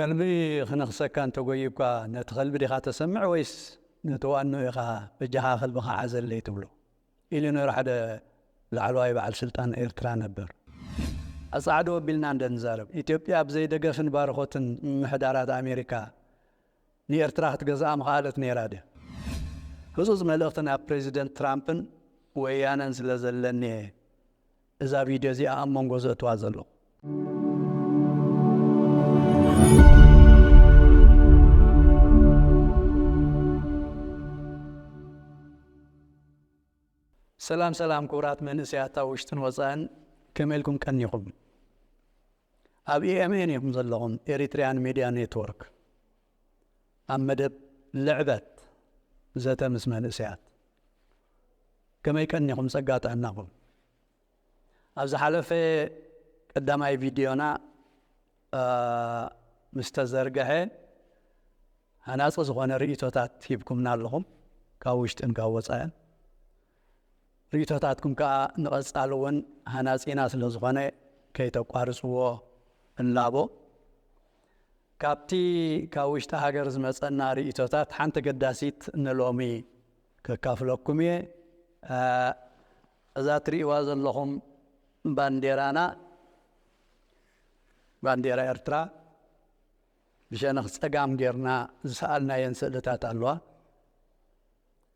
ከልቢ ክነኽሰካ እንተጎይብካ፣ ነቲ ከልቢ ዲኻ ተሰምዕ ወይስ ነቲ ዋንኡ ኢኻ በጃኻ ከልብኻ ሓዘለይ ትብሎ? ኢሉ ነይሩ ሓደ ላዕለዋይ በዓል ስልጣን ኤርትራ ነበር። ኣጻዕዶ ኣቢልና እንደ ንዛረብ፣ ኢትዮጵያ ብዘይ ደገፍን ባርኾትን ምምሕዳራት ኣሜሪካ ንኤርትራ ክትገዝኣ ምኽኣለት ነይራ ድያ? ህጹጽ መልእኽቲ ናብ ፕሬዚደንት ትራምፕን ወያነን ስለ ዘለኒ እየ እዛ ቪድዮ እዚኣ ኣብ መንጎ ዘእትዋ ዘለኹ። ሰላም ሰላም ክቡራት መንእሰያት ኣብ ውሽጥን ወጻእን፣ ከመይ ኢልኩም ቀኒኹም? ኣብ E M N ኢኹም ዘለኹም፣ ኤሪትሪያን ሚድያ ኔትወርክ፣ ኣብ መደብ ልዕበት ዘተ ምስ መንእሰያት። ከመይ ቀኒኹም? ጸጋ ጥዕናኹም። ኣብ ዝሓለፈ ቀዳማይ ቪድዮና፣ እ፣ ምስ ተዘርግሐ ሃናጺ ዝኾነ ርእይቶታት ሂብኩምና ኣለኹም፣ ካብ ውሽጥን ካብ ወጻእን። ርእይቶታትኩም ከኣ ንቐጻሊ እውን ሃናጺና ስለ ዝኾነ ከይተቋርጽዎ እላቦ። ካብቲ ካብ ውሽጢ ሃገር ዝመጸና ርእይቶታት ሓንቲ ገዳሲት ንሎሚ ከካፍለኩም እየ። እ፣ እዛ ትርእይዋ ዘለኹም ባንዴራና፣ ባንዴራ ኤርትራ፣ ብሸነኽ ጸጋም ጌርና ዝሰኣልናየን ስእልታት ኣለዋ።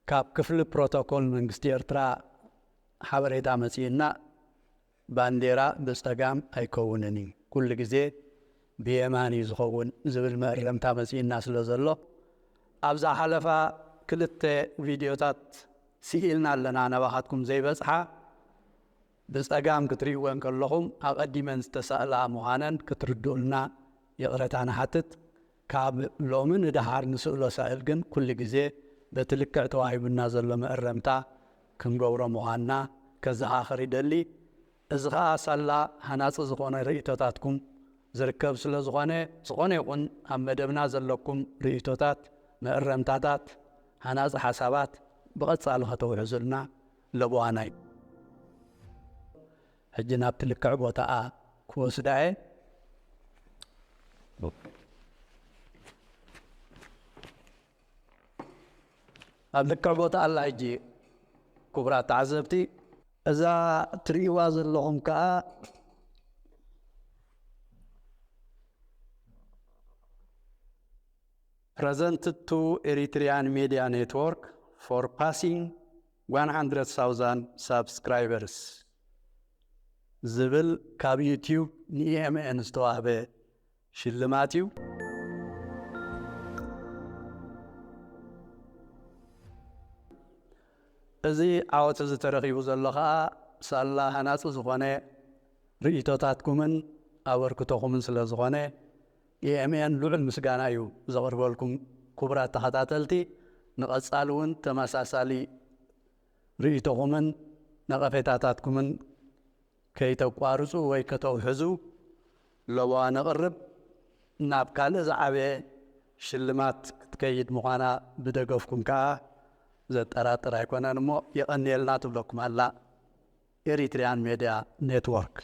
ካብ ክፍሊ ፕሮቶኮል መንግስቲ ኤርትራ ሓበሬታ መጺእና፣ ባንዴራ ብጸጋም ኣይከውንን እዩ፣ ኩሉ ግዜ ብየማን እዩ ዝኸውን ዝብል መእረምታ መጺእና ስለ ዘሎ፣ ኣብ ዝሓለፋ ክልተ ቪድዮታት ስኢልና ኣለና፣ ናባኻትኩም ዘይበጽሓ። ብጸጋም ክትርእይወን ከለኹም ኣቐዲመን ዝተሳእላ ምዃነን ክትርድኡልና ይቕረታ ንሓትት። ካብ ሎሚ ንደሓር ንስእሎ ሳእል ግን ኩሉ ግዜ በቲ ልክዕ ተዋሂቡና ዘሎ መእረምታ ክንገብሮ ምዃንና ከዘኻኽር ይደሊ። እዚ ኸኣ ሳላ ሃናጺ ዝኾነ ርእይቶታትኩም ዝርከብ ስለ ዝኾነ፣ ዝኾነ ይኹን ኣብ መደብና ዘለኩም ርእይቶታት፣ መእረምታታት፣ ሃናጺ ሓሳባት ብቐጻሊ ከተውሕዙልና ለበዋና እዩ። ሕጂ ናብቲ ልክዕ ቦታኣ ክወስዳ እየ። ኣብ ልክዕ ቦታ ኣላ። ሕጂ ክቡራት ተዓዘብቲ፣ እዛ ትርእይዋ ዘለኹም ከኣ Presented to Eritrean Media Network for passing one hundred thousand subscribers ዝብል ካብ ዩቲዩብ ን E M N ዝተዋህበ ሽልማት እዩ። እዚ ዓወት እዚ ተረኺቡ ዘሎ ኸኣ ሳላ ሃናጺ ዝኾነ ርእይቶታትኩምን ኣበርክቶኹምን ስለ ዝኾነ፣ E M N ልዑል ምስጋና እዩ ዘቕርበልኩም ክቡራት ተኸታተልቲ። ንቐጻሊ እውን ተመሳሳሊ ርእይቶኹምን ነቐፌታታትኩምን ከይተቋርጹ ወይ ከተውሕዙ ለበዋ ነቕርብ። ናብ ካልእ ዝዓበየ ሽልማት ክትከይድ ምዃና ብደገፍኩም ከኣ ዘጠራጥር ኣይኮነን እሞ፣ የቐንየልና ትብለኩም ኣላ ኤሪትሪያን ሜድያ ኔትወርክ።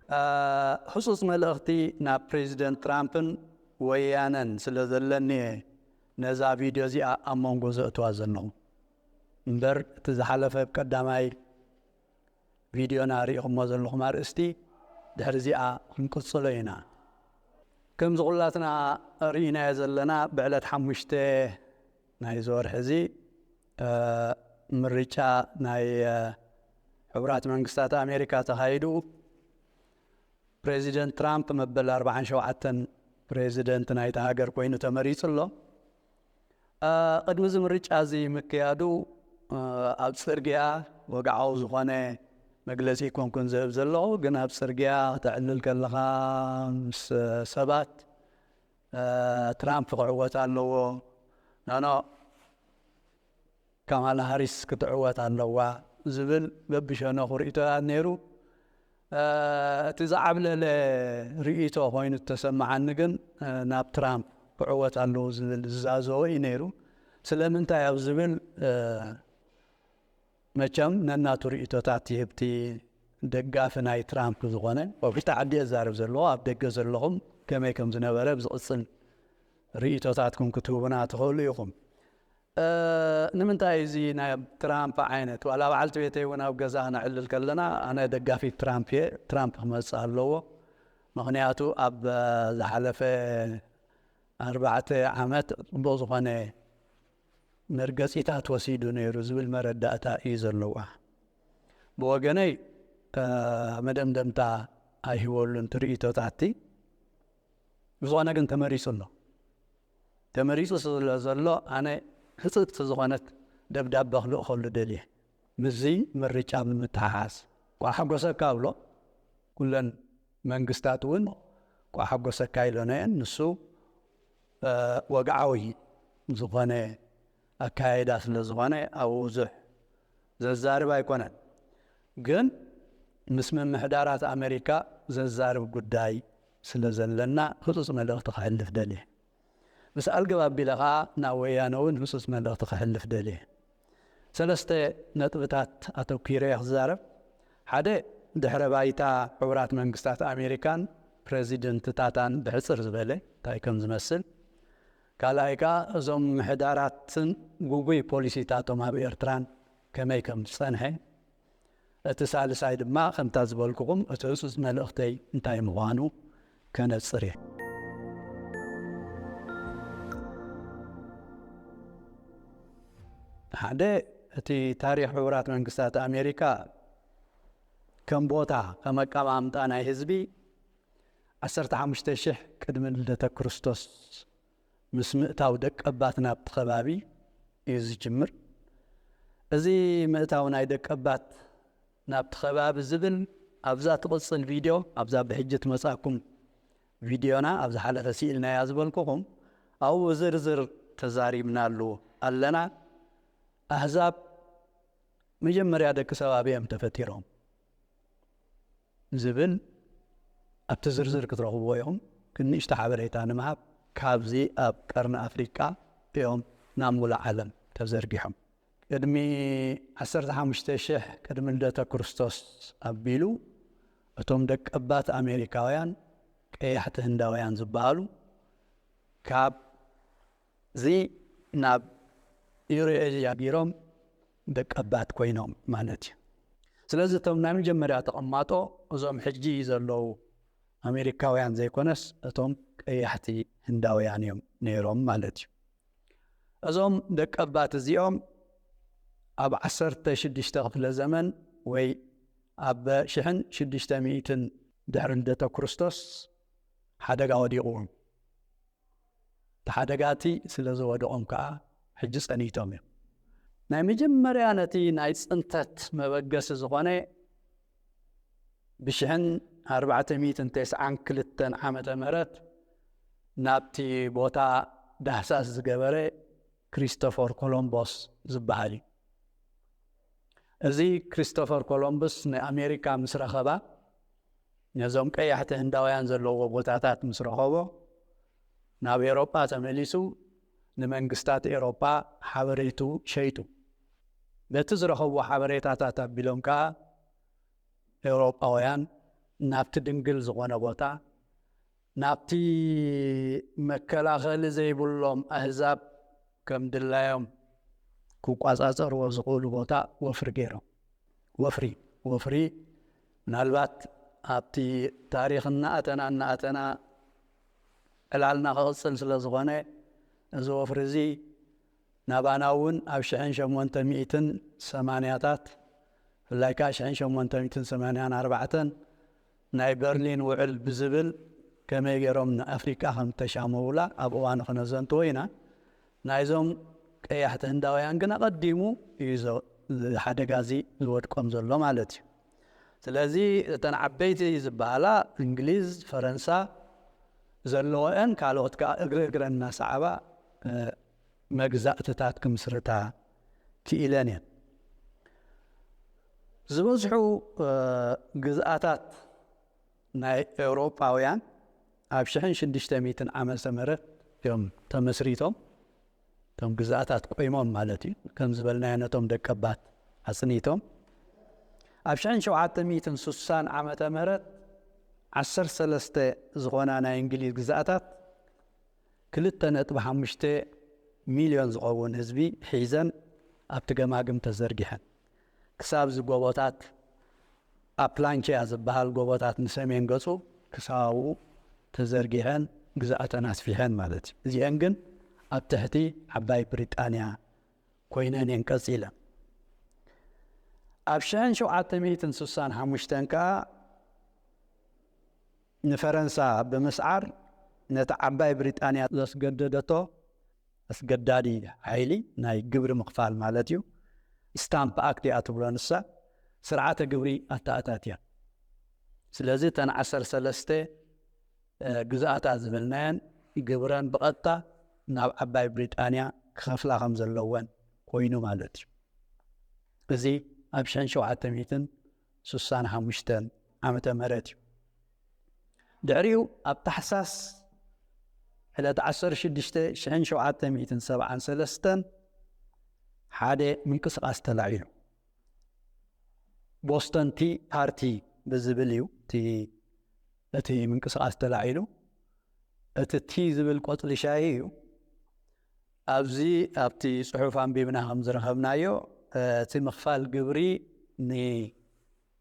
እ፣ ህጹጽ መልእኽቲ ናብ ፕሬዚደንት ትራምፕን ወያነን ስለ ዘለኒ እየ ነዛ ቪድዮ እዚኣ ኣብ መንጎ ዘእትዋ ዘለኹ። እምበር እቲ ዝሓለፈ ኣብ ቀዳማይ ቪድዮና ርኢኹሞ ዘለኹም ኣርእስቲ ድሕሪ እዚኣ ክንቅጽሎ ኢና። ከምዚ ኩላትና ርኢናዮ ዘለና ብዕለት ሓሙሽተ ናይዚ ወርሒ እዚ፣ እ፣ ምርጫ ናይ፣ እ፣ ሕቡራት መንግስታት ኣሜሪካ ተኻይዱ። ፕሬዚደንት ትራምፕ መበል ኣርባዓን ሸውዓተን ፕሬዚደንት ናይታ ሃገር ኮይኑ ተመሪጹ ኣሎ። እ፣ ቅድሚ እዚ ምርጫ እዚ ምክያዱ፣ እ፣ ኣብ ጽርግያ ወግዓዊ ዝኾነ መግለጺ ኣይኮንኩን ዝህብ ዘለኹ፣ ግን ኣብ ጽርግያ ክተዕልል ከለኻ ምስ ሰባት፣ እ፣ ትራምፕ ክዕወት ኣለዎ፣ ኖ፣ ኖ፣ ካማላ ሃሪስ ክትዕወት ኣለዋ ዝብል በብሸነኹ ርእይቶታት ነይሩ። እቲ ዝዓብለለ ርእይቶ ኮይኑ እተሰምዓኒ ግን ናብ ትራምፕ ክዕወት ኣለዎ ዝብል ዝዛዘወ እዩ ነይሩ። ስለምንታይ ኣብ ዝብል መቸም ነናቱ ርእይቶታት ይህብቲ ደጋፊ ናይ ትራምፕ ዝኾነ ወብሽታ ዓዲ እዛረብ ዘለዎ ኣብ ደገ ዘለኹም ከመይ ከም ዝነበረ ብዝቕጽል ርእይቶታትኩም ክትህቡና ትኽእሉ ኢኹም። ንምንታይ እዚ ናይ ትራምፕ ዓይነት ዋላ በዓልቲ ቤተይ እውን ኣብ ገዛ ነዕልል ከለና ኣነ ደጋፊ ትራምፕ እየ። ትራምፕ ክመፅእ ኣለዎ። ምክንያቱ ኣብ ዝሓለፈ ኣርባዕተ ዓመት ፅቡቅ ዝኾነ መርገፂታት ወሲዱ ነይሩ ዝብል መረዳእታ እዩ ዘለዋ። ብወገነይ መደምደምታ ኣይህበሉን ትርኢቶታትቲ። ብዝኾነ ግን ተመሪፁ ኣሎ። ተመሪፁ ስለ ዘሎ ኣነ ህፅፅቲ ዝኾነት ደብዳበ ክልእኸሉ ደልየ። ምስዚ ምርጫ ብምትሓሓዝ ቋሓጎሰካ ብሎ ኩለን መንግስታት እውን ቋሓጎሰካ ኢሎነየን። ንሱ ወግዓዊ ዝኾነ ኣካያይዳ ስለ ዝኾነ ኣብኡ ብዙሕ ዘዛርብ ኣይኮነን። ግን ምስ ምምሕዳራት ኣሜሪካ ዘዛርብ ጉዳይ ስለ ዘለና ህፁፅ መልእኽቲ ክሕልፍ ደልየ። ምስ ኣልገብ ኣቢለ ኸዓ ናብ ወያነ እውን ህፁፅ መልእኽቲ ክሕልፍ ደልየ። ሰለስተ ነጥብታት ኣተኪረ እየ ክዛረብ። ሓደ ድሕረ ባይታ ሕቡራት መንግስታት ኣሜሪካን ፕሬዚደንትታታን ብሕፅር ዝበለ እንታይ ከም ዝመስል፣ ካልኣይ ከኣ እዞም ምሕዳራትን ጉጉይ ፖሊሲታቶም ኣብ ኤርትራን ከመይ ከም ዝጸንሐ፣ እቲ ሳልሳይ ድማ ከምታ ዝበልኩኹም እቲ ህጹጽ መልእኽተይ እንታይ ምዃኑ ከነጽር እየ። ሓደ እቲ ታሪኽ ሕቡራት መንግስታት ኣሜሪካ ከም ቦታ ከም ኣቀማምጣ ናይ ህዝቢ ዓሰርተ ሓሙሽተ ሽሕ ቅድሚ ልደተ ክርስቶስ ምስ ምእታው ደቀባት ናብቲ ከባቢ እዩ ዝጅምር። እዚ ምእታው ናይ ደቀባት ናብቲ ከባቢ ዝብል ኣብዛ ትቕጽል ቪድዮ ኣብዛ ብሕጂ ትመጻኩም ቪድዮና ኣብ ዝሓለፈ ስኢልናያ ዝበልኩኹም ኣብኡ ዝርዝር ተዛሪብናሉ ኣለና። ኣህዛብ መጀመርያ ደቂ ሰብ ኣበይ እዮም ተፈጢሮም ዝብል ኣብቲ ዝርዝር ክትረኽብዎ ኢኹም። ግን ንእሽቶ ሓበሬታ ንምሃብ ካብዚ ኣብ ቀርኒ ኣፍሪቃ እዮም ናብ ሙሉእ ዓለም ተዘርጊሖም። ቅድሚ ዓሰርተ ሓሙሽተ ሽሕ ቅድሚ ልደተ ክርስቶስ ኣቢሉ እቶም ደቀባት ኣሜሪካውያን ቀያሕቲ ህንዳውያን ዝበሃሉ ካብ እዚ ናብ ዩሮ ኤዥያ ጊሮም ደቀባት ኮይኖም ማለት እዩ። ስለዚ እቶም ናይ መጀመርያ ተቐማጦ እዞም ሕጂ ዘለዉ ኣሜሪካውያን ዘይኮነስ እቶም ቀያሕቲ ህንዳውያን እዮም ነይሮም ማለት እዩ። እዞም ደቀባት እዚኦም ኣብ ዓሰርተ ሽዱሽተ ክፍለ ዘመን ወይ ኣብ ሽሕን ሽዱሽተ ሚእትን ድሕሪ ልደተ ክርስቶስ ሓደጋ ወዲቑዎም። እቲ ሓደጋቲ ስለ ዝወደቖም ከኣ ሕጂ ጸኒቶም እዮም። ናይ መጀመርያ ነቲ ናይ ጽንተት መበገሲ ዝኾነ ብሽሕን ኣርባዕተ ሚእትን ተስዓን ክልተን ዓመተ ምህረት ናብቲ ቦታ ዳህሳስ ዝገበረ ክሪስቶፈር ኮሎምቦስ ዝበሃል እዩ። እዚ ክሪስቶፈር ኮሎምቡስ ንኣሜሪካ ምስ ረኸባ ነዞም ቀያሕቲ ህንዳውያን ዘለዎ ቦታታት ምስ ረኸቦ ናብ ኤውሮጳ ተመሊሱ ንመንግስታት ኤውሮጳ ሓበሬቱ ሸይጡ። በቲ ዝረኸብዎ ሓበሬታታት ኣቢሎም ከኣ ኤውሮጳውያን ናብቲ ድንግል ዝኾነ ቦታ ናብቲ መከላኸሊ ዘይብሎም ኣህዛብ ከም ድላዮም ክቋጻጸርዎ ዝኽእሉ ቦታ ወፍሪ ገይሮም። ወፍሪ ወፍሪ ምናልባት ኣብቲ ታሪኽ እናኣተና እናኣተና ዕላልና ክቕጽል ስለ ዝኾነ እዚ ወፍሪ እዚ ናባና እውን ኣብ ሽሕን ሸሞንተ ሚእትን ሰማንያታት ብፍላይ ከዓ ሽሕን ሸሞንተ ሚእትን ሰማንያን ኣርባዕተን ናይ በርሊን ውዕል ብዝብል ከመይ ገይሮም ንኣፍሪቃ ከም ተሻመውላ ኣብ እዋኑ ክነዘንትዎ ኢና። ናይዞም ቀያሕቲ ህንዳውያን ግን ኣቐዲሙ እዩ ሓደጋ እዚ ዝወድቆም ዘሎ ማለት እዩ። ስለዚ እተን ዓበይቲ ዝበሃላ እንግሊዝ፣ ፈረንሳ ዘለወአን ካልኦት ከዓ እግሪ እግረን እናሰዓባ መግዛእትታት ክምስርታ ክኢለን እየን። ዝበዝሑ ግዝኣታት ናይ ኤውሮጳውያን ኣብ ሽሕን ሽዱሽተ ሚእትን ዓመተ ምህረት እዮም ተመስሪቶም። እቶም ግዛኣታት ቆይሞም ማለት እዩ። ከም ዝበልናዮ ነቶም ደቀባት ኣጽኒቶም። ኣብ ሽሕን ሸውዓተ ሚእትን ስሳን ዓመተ ምህረት ዓሰርተ ሰለስተ ዝኾና ናይ እንግሊዝ ግዛኣታት ክልተ ነጥቢ ሓሙሽተ ሚልዮን ዝኸውን ህዝቢ ሒዘን ኣብቲ ገማግም ተዘርጊሐን። ክሳብ እዚ ጎቦታት ኣፕላንቺያ ዝበሃል ጎቦታት ንሰሜን ገጹ ክሳብ ኣብኡ ተዘርጊሐን ግዛኣተን ኣስፊሐን ማለት እዩ። እዚአን ግን ኣብ ትሕቲ ዓባይ ብሪጣንያ ኮይነን እየን ቀጺለን። ኣብ ሽሕን ሸውዓተ ሚእትን ስሳን ሓሙሽተን ከኣ ንፈረንሳ ብምስዓር ነቲ ዓባይ ብሪጣንያ ዘስገደደቶ ኣስገዳዲ ሓይሊ ናይ ግብሪ ምኽፋል ማለት እዩ። ስታምፕ ኣክት እያ ትብሎ ንሳ፣ ስርዓተ ግብሪ ኣተኣታትያ። ስለዚ እተን ዓሰርተ ሰለስተ ግዝኣታት ዝበልናየን ግብረን ብቐጥታ ናብ ዓባይ ብሪጣንያ ክኸፍላ ከም ዘለወን ኮይኑ ማለት እዩ። እዚ ኣብ ሽሕን ሸውዓተ ሚእትን ስሳን ሓሙሽተን ዓመተ ምህረት እዩ። ድሕሪኡ ኣብ ታሕሳስ ዕለት ዓሰርተ ሽዱሽተ ሽሕን ሸውዓተ ሚእትን ሰብዓን ሰለስተን ሓደ ምንቅስቃስ ተላዒሉ። ቦስተን ቲ ፓርቲ ብዝብል እዩ እቲ እቲ ምንቅስቃስ ተላዒሉ። እቲ ቲ ዝብል ቆጽሊ ሻሂ እዩ። ኣብዚ ኣብቲ ጽሑፍ ኣንቢብና ከም ዝረኸብናዮ እቲ ምኽፋል ግብሪ ን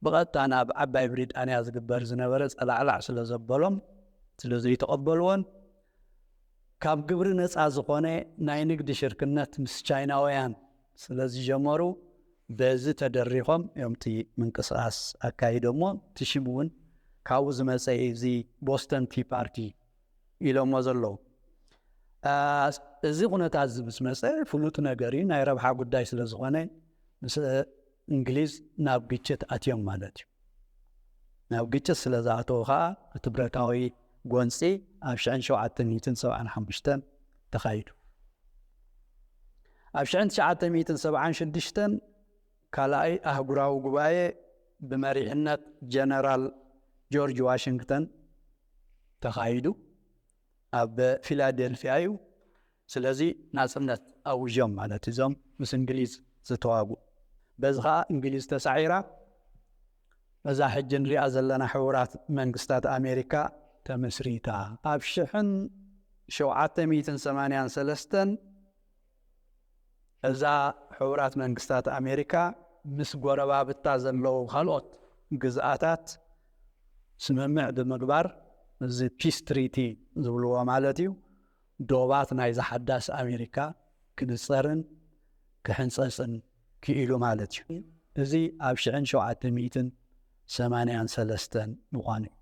ብቐጥታ ናብ ዓባይ ብሪጣንያ ዝግበር ዝነበረ ጸላዕላዕ ስለ ዘበሎም ስለ ዘይተቐበልዎን ካብ ግብሪ ነጻ ዝኾነ ናይ ንግዲ ሽርክነት ምስ ቻይናውያን ስለ ዝጀመሩ በዚ ተደሪኾም እዮም እቲ ምንቅስቃስ ኣካይዶሞ። እቲ ሽም እውን ካብኡ ዝመጸ እዩ፣ እዚ ቦስተን ቲ ፓርቲ ኢሎሞ ዘለዉ። እዚ ኩነታት እዚ ምስ መጸ ፍሉጥ ነገር እዩ፣ ናይ ረብሓ ጉዳይ ስለ ዝኾነ ምስ እንግሊዝ ናብ ግጭት ኣትዮም ማለት እዩ። ናብ ግጭት ስለ ዝኣተዉ ከዓ እቲ ብረታዊ ጎንፂ ኣብ ሽሕን ሸውዓተ ሚእትን ሰብዓን ሓሙሽተን ተኻይዱ። ኣብ ሽሕን ትሽዓተ ሚእትን ሰብዓን ሽዱሽተን ካልኣይ ኣህጉራዊ ጉባኤ ብመሪሕነት ጀነራል ጆርጅ ዋሽንግተን ተኻይዱ። ኣብ ፊላደልፊያ እዩ። ስለዚ ናጽነት ኣውጆም ማለት እዞም ምስ እንግሊዝ ዝተዋጉ። በዚ ኸኣ እንግሊዝ ተሳዒራ። እዛ ሕጂ ንሪኣ ዘለና ሕቡራት መንግስታት ኣሜሪካ ተመስሪታ። ኣብ ሽሕን ሸውዓተ ሚእትን ሰማንያን ሰለስተን እዛ ሕቡራት መንግስታት ኣሜሪካ ምስ ጎረባብታ ዘለዉ ካልኦት ግዝኣታት ስምምዕ ብምግባር፣ እዚ ፒስ ትሪቲ ዝብልዎ ማለት እዩ፣ ዶባት ናይዛ ሓዳስ ኣሜሪካ ክንጸርን ክሕንጸጽን ክኢሉ ማለት እዩ። እዚ ኣብ ሽሕን ሸውዓተ ሚእትን ሰማንያን ሰለስተን ምዃኑ እዩ።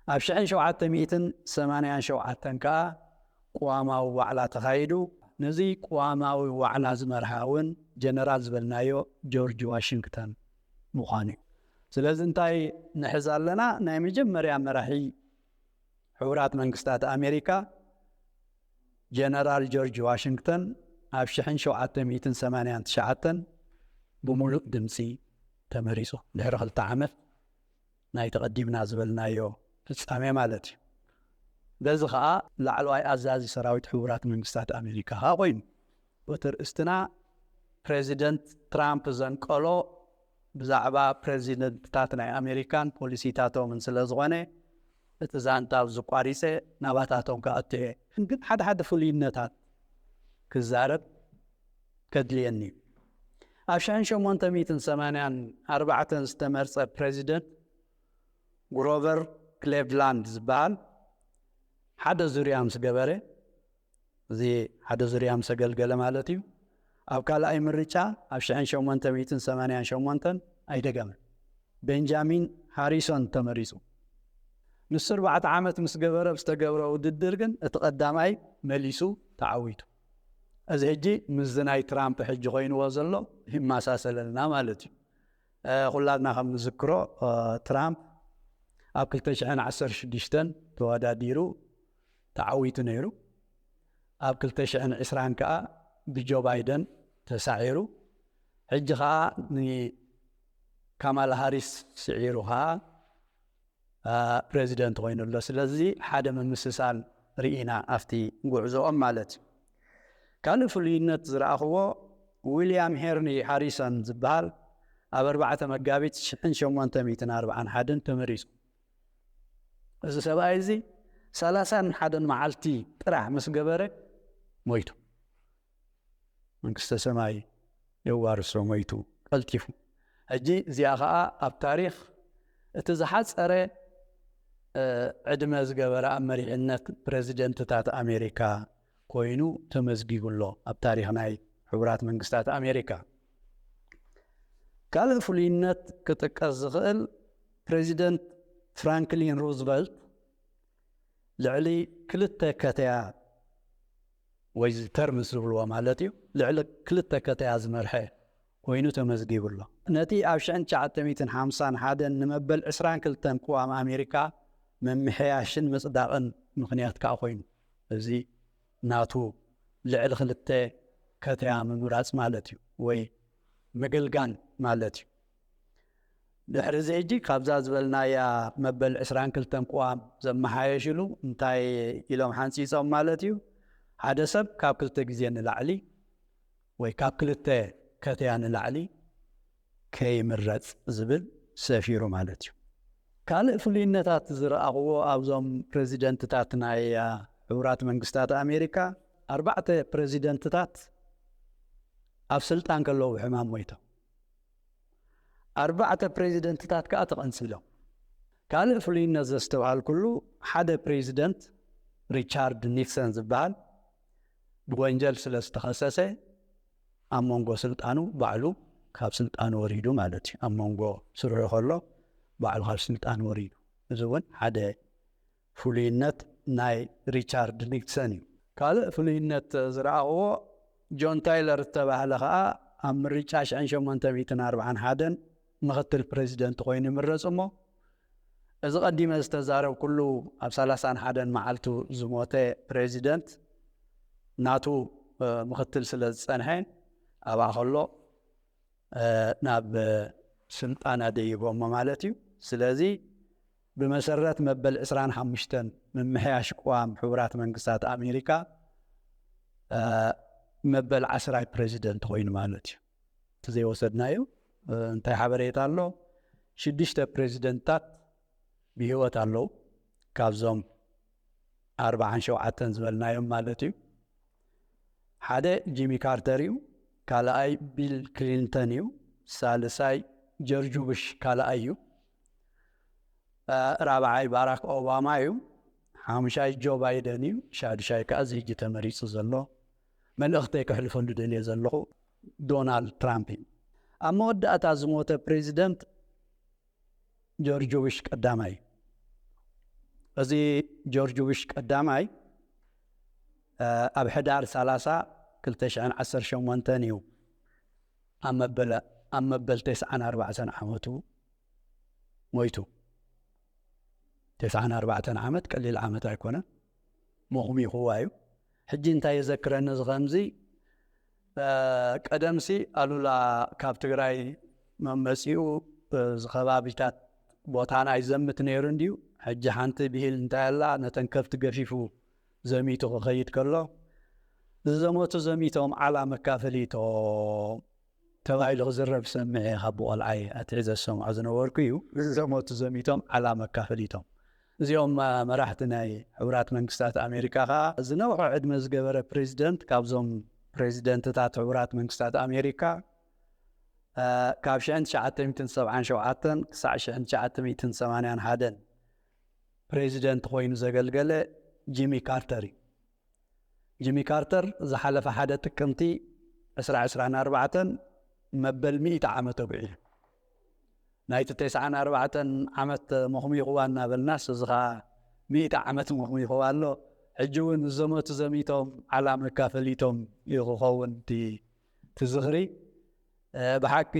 ኣብ ሽሕን ሸውዓተ ሚእትን ሰማንያን ሸውዓተን ከኣ ቅዋማዊ ዋዕላ ተኻይዱ። ነዚ ቅዋማዊ ዋዕላ ዝመርሃ እውን ጀነራል ዝበልናዮ ጆርጅ ዋሽንግተን ምዃኑ እዩ። ስለዚ እንታይ ንሕዝ ኣለና? ናይ መጀመርያ መራሒ ሕቡራት መንግስታት ኣሜሪካ ጀነራል ጆርጅ ዋሽንግተን ኣብ ሽሕን ሸውዓተ ሚእትን ሰማንያን ትሽዓተን ብምሉእ ድምፂ ተመሪጹ። ድሕሪ ክልተ ዓመት ናይ ተቐዲምና ዝበልናዮ ፍጻሜ ማለት እዩ። በዚ ኸኣ ላዕለዋይ ኣዛዚ ሰራዊት ሕቡራት መንግስታት ኣሜሪካ ኸኣ ኮይኑ። እቲ ርእስትና ፕሬዚደንት ትራምፕ ዘንቀሎ ብዛዕባ ፕሬዚደንትታት ናይ ኣሜሪካን ፖሊሲታቶምን ስለ ዝኾነ፣ እቲ ዛንታ ኣብዚ ቋሪጸ ናባታቶም ክኣቱ እየ። ግን ሓደ ሓደ ፍሉይነታት ክዛረብ ከድልየኒ እዩ። ኣብ ሽሕን ሸሞንተ ሚእትን ሰማንያን ኣርባዕተን ዝተመርጸ ፕሬዚደንት ግሮቨር ክሌቭላንድ ዝበሃል ሓደ ዙርያ ምስ ገበረ፣ እዚ ሓደ ዙርያ ምስ ኣገልገለ ማለት እዩ፣ ኣብ ካልኣይ ምርጫ ኣብ ሽሕን ሸሞንተ ሚእትን ሰማንያን ሸሞንተን ኣይደገመን። ቤንጃሚን ሃሪሶን ተመሪጹ። ንሱ ኣርባዕተ ዓመት ምስ ገበረ ብዝተገብረ ውድድር ግን እቲ ቀዳማይ መሊሱ ተዓዊቱ። እዚ ሕጂ ምስዚ ናይ ትራምፕ ሕጂ ኮይንዎ ዘሎ ይመሳሰለልና ማለት እዩ። እ፣ ኩላትና ከም ንዝክሮ፣ እ፣ ትራምፕ ኣብ ክልተ ሽሕን ዓሰርተ ሽዱሽተን ተወዳዲሩ ተዓዊቱ ነይሩ። ኣብ ክልተ ሽሕን ዕስራን ከኣ ብጆ ባይደን ተሳዒሩ። ሕጂ ከኣ ንካማላ ሃሪስ ስዒሩ ከኣ ፕሬዚደንት ኮይኑ ኣሎ። ስለዚ ሓደ ምምስሳል ርኢና ኣብቲ ጉዕዞኦም ማለት እዩ። ካልእ ፍሉይነት ዝረኣኽዎ ዊልያም ሄርኒ ሃሪሰን ዝበሃል ኣብ ኣርባዕተ መጋቢት ሽሕን ሸሞንተ ሚእትን ኣርባዓን ሓደን ተመሪጹ። እዚ ሰብኣይ እዚ ሰላሳን ሓደን መዓልቲ ጥራሕ ምስ ገበረ ሞይቱ። መንግስተ ሰማይ የዋርሶ፣ ሞይቱ ቀልጢፉ። ሕጂ እዚኣ ኸዓ ኣብ ታሪኽ እቲ ዝሓፀረ ዕድመ ዝገበረ ኣብ መሪሕነት ፕሬዚደንትታት ኣሜሪካ ኮይኑ ተመዝጊቡ ኣሎ ኣብ ታሪኽ ናይ ሕቡራት መንግስታት ኣሜሪካ። ካልእ ፍሉይነት ክጥቀስ ዝኽእል ፕሬዚደንት ፍራንክሊን ሩዝቨልት ልዕሊ ክልተ ከተያ ወይ ተርምስ ዝብልዎ ማለት እዩ፣ ልዕሊ ክልተ ከተያ ዝመርሐ ኮይኑ ተመዝጊቡ ኣሎ። ነቲ ኣብ ሽሕን ትሽዓተ ሚእትን ሓምሳን ሓደን ንመበል ዕስራን ክልተን ቅዋም ኣሜሪካ ምምሕያሽን ምጽዳቕን ምኽንያት ከኣ ኮይኑ፣ እዚ ናቱ ልዕሊ ክልተ ከተያ ምምራጽ ማለት እዩ፣ ወይ ምግልጋል ማለት እዩ። ድሕሪ እዚ ሕጂ ካብዛ ዝበልናያ መበል ዕስራን ክልተን ቅዋም ዘመሓየሽሉ እንታይ ኢሎም ሓንፂፆም ማለት እዩ? ሓደ ሰብ ካብ ክልተ ግዜ ንላዕሊ ወይ ካብ ክልተ ከተያ ንላዕሊ ከይምረፅ ዝብል ሰፊሩ ማለት እዩ። ካልእ ፍሉይነታት ዝረኣኽዎ ኣብዞም ፕሬዚደንትታት ናይ ሕቡራት መንግስታት ኣሜሪካ፣ ኣርባዕተ ፕሬዚደንትታት ኣብ ስልጣን ከለዉ ብሕማም ሞይቶም። ኣርባዕተ ፕሬዚደንትታት ከዓ ተቐንሲሎም። ካልእ ፍሉይነት ዘስተውዓልኩሉ ሓደ ፕሬዚደንት ሪቻርድ ኒክሰን ዝበሃል ብወንጀል ስለ ዝተኸሰሰ ኣብ መንጎ ስልጣኑ ባዕሉ ካብ ስልጣኑ ወሪዱ ማለት እዩ። ኣብ መንጎ ስርሑ ከሎ ባዕሉ ካብ ስልጣን ወሪዱ። እዚ እውን ሓደ ፍሉይነት ናይ ሪቻርድ ኒክሰን እዩ። ካልእ ፍሉይነት ዝረኣኽዎ ጆን ታይለር ዝተባህለ ከዓ ኣብ ምርጫ ሽሕን ሸሞንተ ሚእትን ኣርባዓን ሓደን ምኽትል ፕሬዚደንት ኮይኑ ይምረፅ እሞ እዚ ቀዲመ ዝተዛረብኩሉ ኣብ ሰላሳን ሓደን መዓልቱ ዝሞተ ፕሬዚደንት ናቱ ምኽትል ስለ ዝፀንሐ ኣብኣ ከሎ ናብ ስልጣና ደይቦሞ ማለት እዩ። ስለዚ ብመሰረት መበል ዕስራን ሓሙሽተን ምምሕያሽ ቅዋም ሕቡራት መንግስታት ኣሜሪካ መበል ዓስራይ ፕሬዚደንት ኮይኑ ማለት እዩ። እቲ ዘይወሰድናዮ እንታይ ሓበሬታ ኣሎ? ሽዱሽተ ፕሬዚደንትታት ብህይወት ኣለዉ፣ ካብዞም ኣርባዓን ሸውዓተን ዝበልናዮም ማለት እዩ። ሓደ ጂሚ ካርተር እዩ፣ ካልኣይ ቢል ክሊንተን እዩ፣ ሳልሳይ ጆርጅ ቡሽ ካልኣይ እዩ፣ ራብዓይ ባራክ ኦባማ እዩ፣ ሓሙሻይ ጆ ባይደን እዩ፣ ሻዱሻይ ከዓ እዚ ሕጂ ተመሪፁ ዘሎ፣ መልእኽተይ ከሕልፈሉ ደልየ ዘለኹ፣ ዶናልድ ትራምፕ እዩ። ኣብ መወዳእታ ዝሞተ ፕሬዚደንት ጆርጅ ቡሽ ቀዳማይ። እዚ ጆርጅ ቡሽ ቀዳማይ ኣብ ሕዳር ሰላሳ ክልተ ሽሕን ዓሰርተ ሸሞንተን እዩ ኣብ መበል ተስዓን ኣርባዕተን ዓመቱ ሞይቱ። ተስዓን ኣርባዕተን ዓመት ቀሊል ዓመት ኣይኮነን፣ መኹሚኹዋ እዩ። ሕጂ እንታይ የዘክረኒ እዚ ከምዚ ቀደምሲ ኣሉላ ካብ ትግራይ መመፂኡ እዚ ከባቢታት ቦታና ይዘምት ነይሩ እንድዩ። ሕጂ ሓንቲ ብሂል እንታይ ኣላ፣ ነተን ከብቲ ገፊፉ ዘሚቱ ክኸይድ ከሎ ዝዘመቱ ዘሚቶም ዓላ መካፈሊቶም ተባሂሉ ክዝረብ ሰምዐ ካብ ብቆልዓይ ኣትሒዘ ዝሰምዖ ዝነበርኩ እዩ። ዝዘመቱ ዘሚቶም ዓላ መካፈሊቶም እዚኦም መራሕቲ ናይ ሕቡራት መንግስታት ኣሜሪካ ከዓ ዝነውሖ ዕድመ ዝገበረ ፕሬዚደንት ካብዞም ፕሬዚደንትታት ሕቡራት መንግስታት ኣሜሪካ ካብ ሽሕን ትሽዓተ ሚእትን ሰብዓን ሸውዓተን ክሳዕ ሽሕን ትሽዓተ ሚእትን ሰማንያን ሓደን ፕሬዚደንት ኮይኑ ዘገልገለ ጂሚ ካርተር እዩ። ጂሚ ካርተር ዝሓለፈ ሓደ ጥቅምቲ ዕስራ ዕስራን ኣርባዕተን መበል ሚእቲ ዓመት ኣጉዒሉ። ናይቲ ተስዓን ኣርባዕተን ዓመት መኹሚኹዋ እናበልናስ እዚ ኸዓ ሚእቲ ዓመት መኹሚኹዋ ኣሎ። ሕጂ እውን ዘመቱ ዘሚቶም ዓላ መካፈሊቶም እዩ ክኸውን እቲ ዝኽሪ። ብሓቂ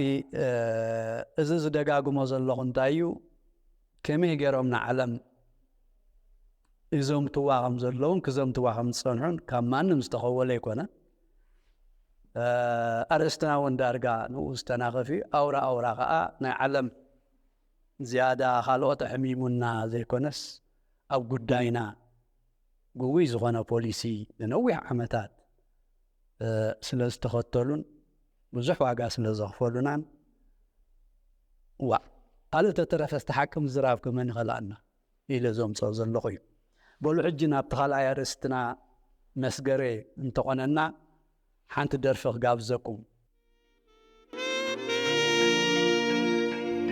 እዚ ዝደጋግሞ ዘለኹ እንታይ እዩ፣ ከመይ ገይሮም ንዓለም ይዘምትዋ ከም ዘለውን ክዘምትዋ ከም ዝጸንሑን ካብ ማንም ዝተኸወለ ኣይኮነን። ኣርእስትና እውን ዳርጋ ንኡ ዝተናኸፍ እዩ። ኣውራ ኣውራ ከዓ ናይ ዓለም ዝያዳ ካልኦት ኣሕሚሙና ዘይኮነስ፣ ኣብ ጉዳይና ግጉይ ዝኾነ ፖሊሲ ንነዊሕ ዓመታት ስለ ዝተኸተሉን ብዙሕ ዋጋ ስለ ዘኽፈሉናን፣ ዋእ፣ ካልእ ተተረፈ፣ እስቲ ሓቂ ምዝራብ ከመን ይኸልኣና ኢለ ዘምፅኦ ዘለኹ እዩ። በሉ፣ ሕጂ ናብቲ ካልኣይ ኣርእስትና መስገሬ እንተኾነና፣ ሓንቲ ደርፊ ክጋብዘኩም።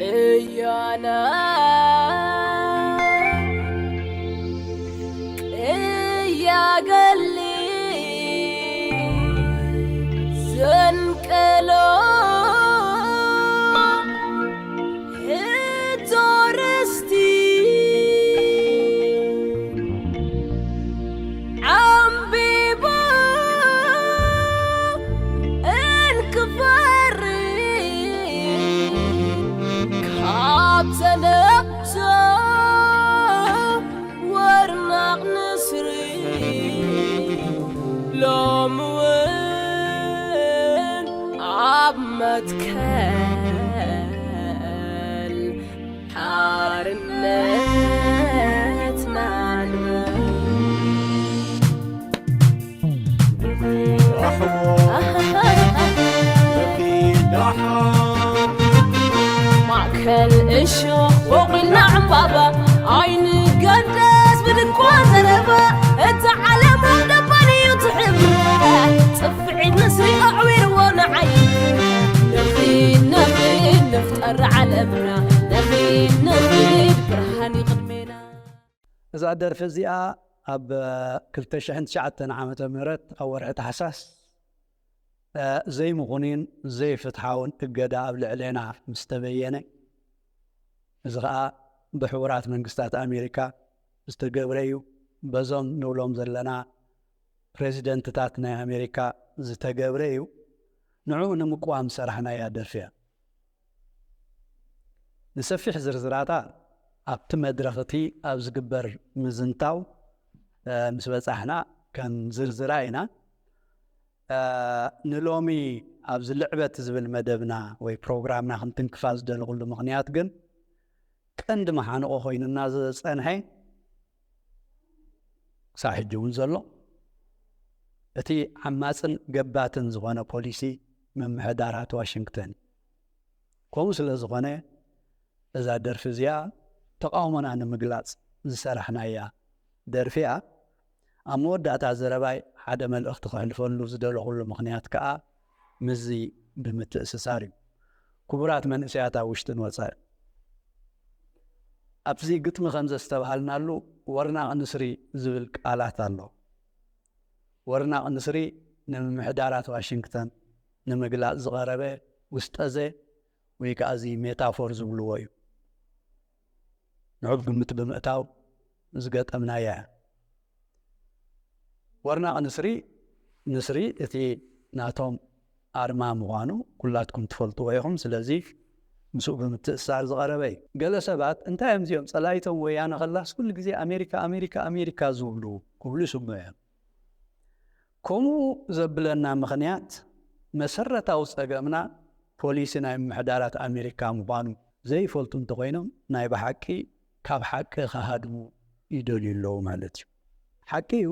እያና እያገሊ ዘንቀሎ ሕቶ ርስቲ ዓምቢቡ እንክፈሪ ካብ ተነብሶ ወርናቕ ንስሪ ሎሚ እውን ኣብ መትከል ሓርነትና ንበር። ማእከል እሾኽ ወቒልና ዕምባባ ኣይንገደስ ብድኳ ዘረባ። እታ ዓለም ደባን እዩ ትሕብረ ጽፍዒት ንስሪ ኣዕዊርዎ ንዓይ። ንኺድ ንኺድ ንፍጠር ዓለምና ንኺድ ንኺድ ብርሃን እዩ ቅድሜና። እዛ ደርፊ እዚኣ ኣብ ክልተ ሽሕን ትሽዓተን ዓመተ ምህረት ኣብ ወርሒ ታሕሳስ ዘይምኹንን ዘይፍትሓውን እገዳ ኣብ ልዕሌና ምስ ተበየነ፣ እዚ ኸኣ ብሕቡራት መንግስታት ኣሜሪካ ዝተገብረ እዩ። በዞም ንብሎም ዘለና ፕሬዚደንትታት ናይ ኣሜሪካ ዝተገብረ እዩ። ንዕኡ ንምቅዋም ዝሰራሕናያ ደርፊ እያ። ንሰፊሕ ዝርዝራታ ኣብቲ መድረኽ እቲ ኣብ ዝግበር ምዝንታው ምስ በጻሕና ከም ዝርዝራ ኢና። ንሎሚ ኣብዚ ልዕበት ዝብል መደብና ወይ ፕሮግራምና ክንትንክፋ ዝደለኹሉ ምኽንያት ግን፣ ቀንዲ መሓንቆ ኮይኑና ዝጸንሐ ክሳብ ሕጂ እውን ዘሎ፣ እቲ ዓማጽን ገባትን ዝኾነ ፖሊሲ ምምሕዳራት ዋሽንግተን። ከምኡ ስለ ዝኾነ፣ እዛ ደርፊ እዚኣ ተቓውሞና ንምግላጽ ዝሰራሕናያ ደርፊ እያ። ኣብ መወዳእታ ዘረባይ ሓደ መልእኽቲ ከሕልፈሉ ዝደለኹሉ ምኽንያት ከኣ ምስዚ ብምትእስሳር እዩ። ክቡራት መንእሰያት ኣብ ውሽጥን ወጻኢ፣ ኣብዚ ግጥሚ ከም ዘስተብሃልናሉ፣ ወርናቕ ንስሪ ዝብል ቃላት ኣሎ። ወርናቕ ንስሪ ንምምሕዳራት ዋሽንግተን ንምግላጽ ዝቐረበ ውስጠዘ ወይ ከኣ እዚ ሜታፎር ዝብልዎ እዩ። ንዑ ግምት ብምእታው ዝገጠምናያ እያ። ወርናቕ ንስሪ፣ ንስሪ እቲ ናቶም ኣርማ ምዃኑ ኩላትኩም ትፈልጥዎ ኢኹም። ስለዚ ምስኡ ብምትእስሳር ዝቐረበ እዩ። ገለ ሰባት፣ "እንታይ እዮም እዚኦም፣ ጸላኢቶም ወያነ ከላስ ኩሉ ግዜ ኣሜሪካ፣ ኣሜሪካ፣ ኣሜሪካ ዝብሉ?" ክብሉ ይስምዑ እዮም። ከምኡ ዘብለና ምኽንያት፣ መሰረታዊ ጸገምና ፖሊሲ ናይ ምምሕዳራት ኣሜሪካ ምዃኑ ዘይፈልጡ እንተኾይኖም፣ ናይ ብሓቂ ካብ ሓቂ ክሃድሙ ይደልዩ ኣለዉ ማለት እዩ። ሓቂ እዩ፣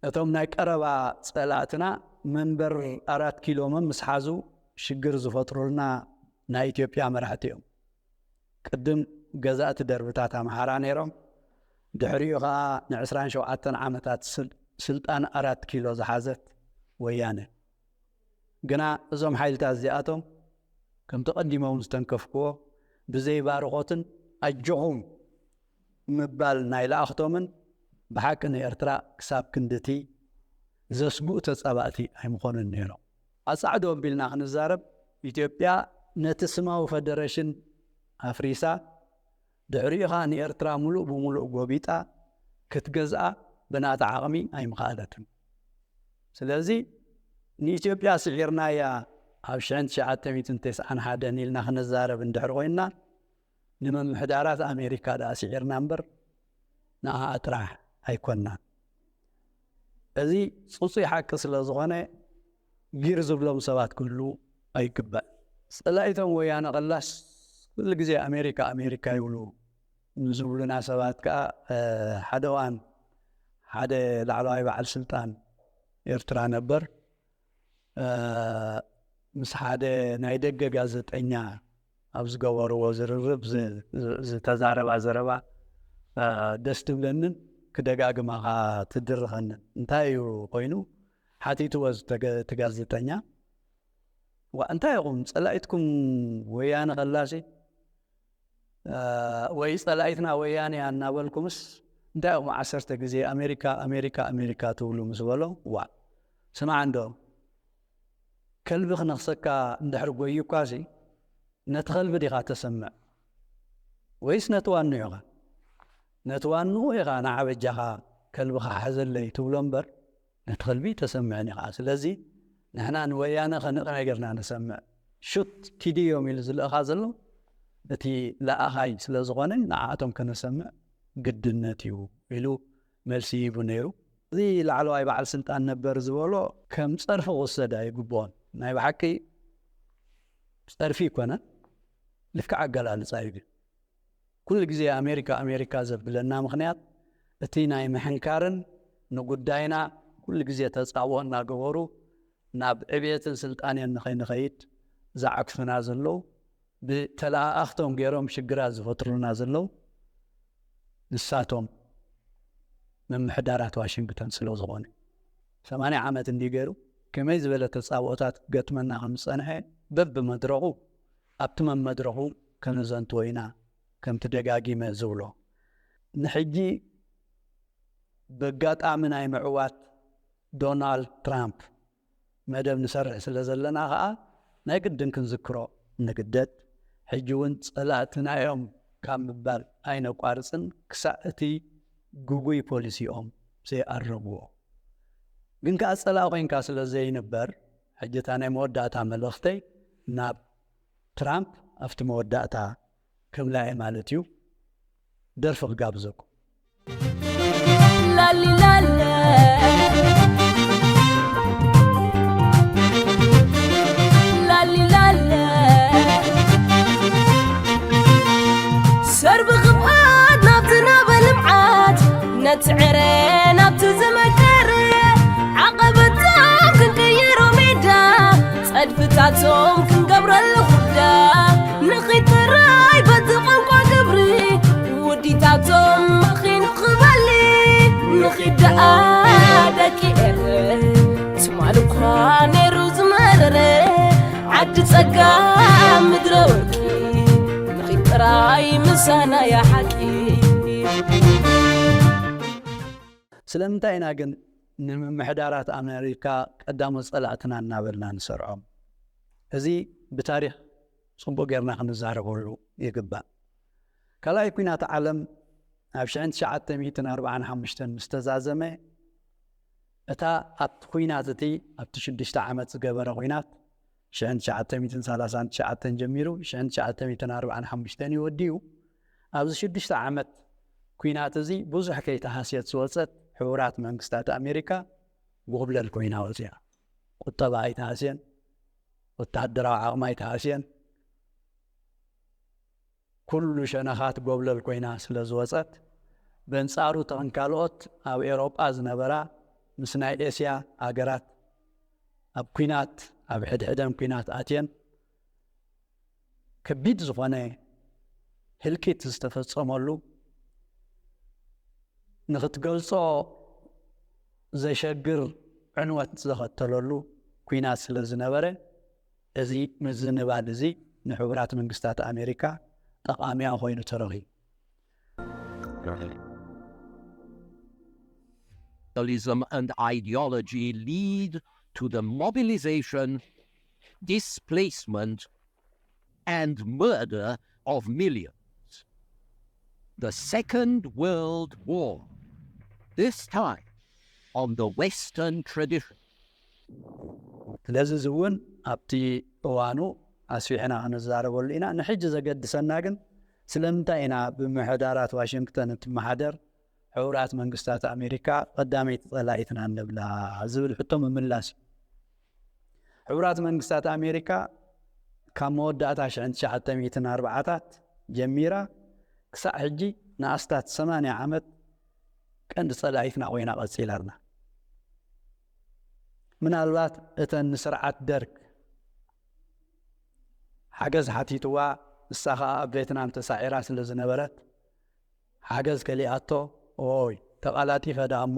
እቶም ናይ ቀረባ ጸላእትና መንበር ኣራት ኪሎ መምስ ሓዙ ሽግር ዝፈጥሩልና ናይ ኢትዮጵያ መራሕቲ እዮም። ቅድም ገዛእቲ ደርብታት ኣምሓራ ነይሮም። ድሕሪኡ ኸኣ ንዕስራን ሸውዓተን ዓመታት ስል-፣ ስልጣን ኣራት ኪሎ ዝሓዘት ወያነ። ግና እዞም ሓይልታት እዚኣቶም፣ ከምቲ ቀዲሞም ዝተንከፍክዎ፣ ብዘይ ባርኾትን ኣጆኹም ምባል ናይ ለኣኽቶምን ብሓቂ ንኤርትራ ክሳብ ክንድቲ ዘስግኡ ተጻባእቲ ኣይምኾኑን ነይሮም። ኣጻዕዶ ኣቢልና ክንዛረብ፣ ኢትዮጵያ ነቲ ስማዊ ፈደረሽን ኣፍሪሳ፣ ድሕሪኡ ኸኣ ንኤርትራ ምሉእ ብምሉእ ጎቢጣ ክትገዝኣ ብናታ ዓቕሚ ኣይምኸኣለትን። ስለዚ ንኢትዮጵያ ስዒርናያ ኣብ ሽሕን ትሽዓተ ሚእትን ተስዓን ሓደን ኢልና ክንዛረብ እንድሕር ኮይንና፣ ንምምሕዳራት ኣሜሪካ ደኣ ስዒርና እምበር ንኣኣ ጥራሕ ኣይኮንናን። እዚ ጽጹይ ሓቂ ስለ ዝኾነ፣ ጊር ዝብሎም ሰባት ክህልዉ ኣይግባእ። ጸላኢቶም ወያነ ቐላስ ኩሉ ግዜ ኣሜሪካ ኣሜሪካ ይብሉ ንዝብሉና ሰባት ከዓ ሓደ እዋን ሓደ ላዕለዋይ በዓል ስልጣን ኤርትራ ነበር ምስ ሓደ ናይ ደገ ጋዜጠኛ ኣብ ዝገበርዎ ዝርርብ ዝተዛረባ ዘረባ ደስ ትብለንን ክደጋግማ ትድርኸንን። እንታይ እዩ ኮይኑ ሓቲትዎ እቲ ጋዜጠኛ፣ ዋ እንታይ ኢኹም ጸላኢትኩም ወያነ ከላሲ ወይ ጸላኢትና ወያነ እናበልኩምስ እንታይ ኢኹም ዓሰርተ ግዜ ኣሜሪካ ኣሜሪካ ኣሜሪካ ትብሉ ምስ በሎ፣ ዋ ስማዕ እንዶ ከልቢ ክነኽሰካ እንድሕር ጎይኳሲ ነቲ ከልቢ ዲኻ ተሰምዕ ወይስ ነቲ ዋንኡ ኢኻ? ነቲ ዋንኡ ኢኻ ንዓ በጃኻ ከልብኻ ሓዘለይ ትብሎ እምበር ነቲ ከልቢ ተሰምዕን ኢኻ። ስለዚ ንሕና ንወያነ ከንቕ ነገርና ነሰምዕ። ሹት ኪድዮም ኢሉ ዝልእኻ ዘሎ እቲ ለኣኻይ ስለ ዝኾነ ንዓኣቶም ከነሰምዕ ግድነት እዩ ኢሉ መልሲ ሂቡ ነይሩ። እዚ ላዕለዋይ በዓል ስልጣን ነበር ዝበሎ ከም ጸርፊ ክወሰድ ኣይግብኦን። ናይ ብሓቂ ጸርፊ ይኮነን፣ ልክዕ ኣገላልጻ እዩ። ግን ኩሉ ግዜ ኣሜሪካ ኣሜሪካ ዘብለና ምኽንያት እቲ ናይ ምሕንካርን ንጉዳይና ኩሉ ግዜ ተጻብኦ እናገበሩ ናብ ዕብየትን ስልጣኔን ንኸይንኸይድ ዝዓግቱና ዘለዉ ብተለኣኣኽቶም ገይሮም ሽግራት ዝፈጥሩልና ዘለዉ ንሳቶም ምምሕዳራት ዋሽንግተን ስለ ዝኾኑ ሰማንያ ዓመት እንዲ ገይሩ ከመይ ዝበለ ተጻብኦታት ክገጥመና ከም ዝጸንሐ በብመድረኹ ኣብቲ መመድረኹ ከነዘንትዎ ኢና። ከምቲ ደጋጊመ ዝብሎ ንሕጂ በጋጣሚ ናይ ምዕዋት ዶናልድ ትራምፕ መደብ ንሰርሕ ስለ ዘለና ኸኣ ናይ ግድን ክንዝክሮ ንግደድ። ሕጂ እውን ጸላእትና እዮም ካብ ምባል ኣይነቋርጽን ክሳዕ እቲ ግጉይ ፖሊሲኦም ዘይኣረግዎ። ግን ከኣ ጸላእ ኮይንካ ስለ ዘይንበር ሕጂ እታ ናይ መወዳእታ መልእኽተይ ናብ ትራምፕ ኣብቲ መወዳእታ ክብላ እየ ማለት እዩ። ደርፊ ክጋብዘኩም። ላሊላለ ላሊላለ ሰርቢ ክብኣት ናብቲ ናበ ልምዓት ነቲ ዕረ ናብቲ ዝመከር ዓቐበታት ክንቀይሮ ሜዳ ጸድፍታቶም ክንገብረሉ ኩዳ ንኺድ ጥራይ በቲ ቋንቋ ግብሪ ውዲታቶም መኺኑ ክበሊ ንኺድ ደኣ ደቂ ኤረ ትማል እኳ ነይሩ ዝመረረ ዓዲ ጸጋ ምድረ ወርቂ ንኺድ ጥራይ ምሳና እያ ሓቂ። ስለምንታይ ኢና ግን ንምምሕዳራት ኣሜሪካ ቀዳሞት ጸላእትና እናበልና ንሰርዖም? እዚ ብታሪኽ ጽቡቕ ጌርና ክንዛረበሉ ይግባእ። ካልኣይ ኲናት ዓለም ኣብ ሽሕን ትሽዓተ ሚእትን ኣርብዓን ሓሙሽተን ምስ ተዛዘመ እታ ኣብቲ ኲናት እቲ ኣብቲ ሽዱሽተ ዓመት ዝገበረ ኲናት ሽሕን ትሽዓተ ሚእትን ሰላሳን ትሽዓተን ጀሚሩ ሽሕን ትሽዓተ ሚእትን ኣርብዓን ሓሙሽተን እዩ ወዲኡ። ኣብዚ ሽዱሽተ ዓመት ኲናት እዚ ብዙሕ ከይተሃስየት ዝወጸት ሕቡራት መንግስታት ኣሜሪካ ጎብለል ኮይና ወፂኣ። ቁጠባ ኣይተሃስየን፣ ወታደራዊ ዓቕሚ ኣይተሃስየን። ኩሉ ሸነኻት ጎብለል ኮይና ስለ ዝወፀት በንፃሩ ተን ካልኦት ኣብ ኤውሮጳ ዝነበራ ምስ ናይ ኤስያ ሃገራት ኣብ ኲናት ኣብ ሕድሕደን ኲናት ኣትየን ከቢድ ዝኾነ ህልቂት ዝተፈፀመሉ ንክትገልፆ ዘሸግር ዕንወት ዘኸተለሉ ኲናት ስለ ዝነበረ እዚ ምዝንባል እዚ ንሕቡራት መንግስታት ኣሜሪካ ጠቓሚያ ኮይኑ ተረኺቡ። Capitalism and ideology lead to the mobilization, displacement, and murder of millions. The Second World War, this time on the Western tradition. ስለዚ እዚ እውን ኣብቲ እዋኑ ኣስፊሕና ክንዛረበሉ ኢና። ንሕጂ ዘገድሰና ግን ስለምንታይ ኢና ብምሕዳራት ዋሽንግተን እትመሓደር ሕቡራት መንግስታት ኣሜሪካ ቀዳመይቲ ጸላኢትና እንብላ ዝብል ሕቶ ምምላስ እዩ። ሕቡራት መንግስታት ኣሜሪካ ካብ መወዳእታ ሽሕን ትሽዓተ ሚእትን ኣርባዓታት ጀሚራ ክሳዕ ሕጂ ንኣስታት ሰማንያ ዓመት ቀንዲ ጸላኢትና ኮይና ቀጺላ ኣላ። ምናልባት እተን ንስርዓት ደርግ ሓገዝ ሓቲትዋ፣ ንሳ ኸኣ ኣብ ቬትናም ተሳዒራ ስለ ዝነበረት፣ ሓገዝ ከሊኣቶ፣ ኦይ፣ ተቓላጢፈ ደኣ እሞ፣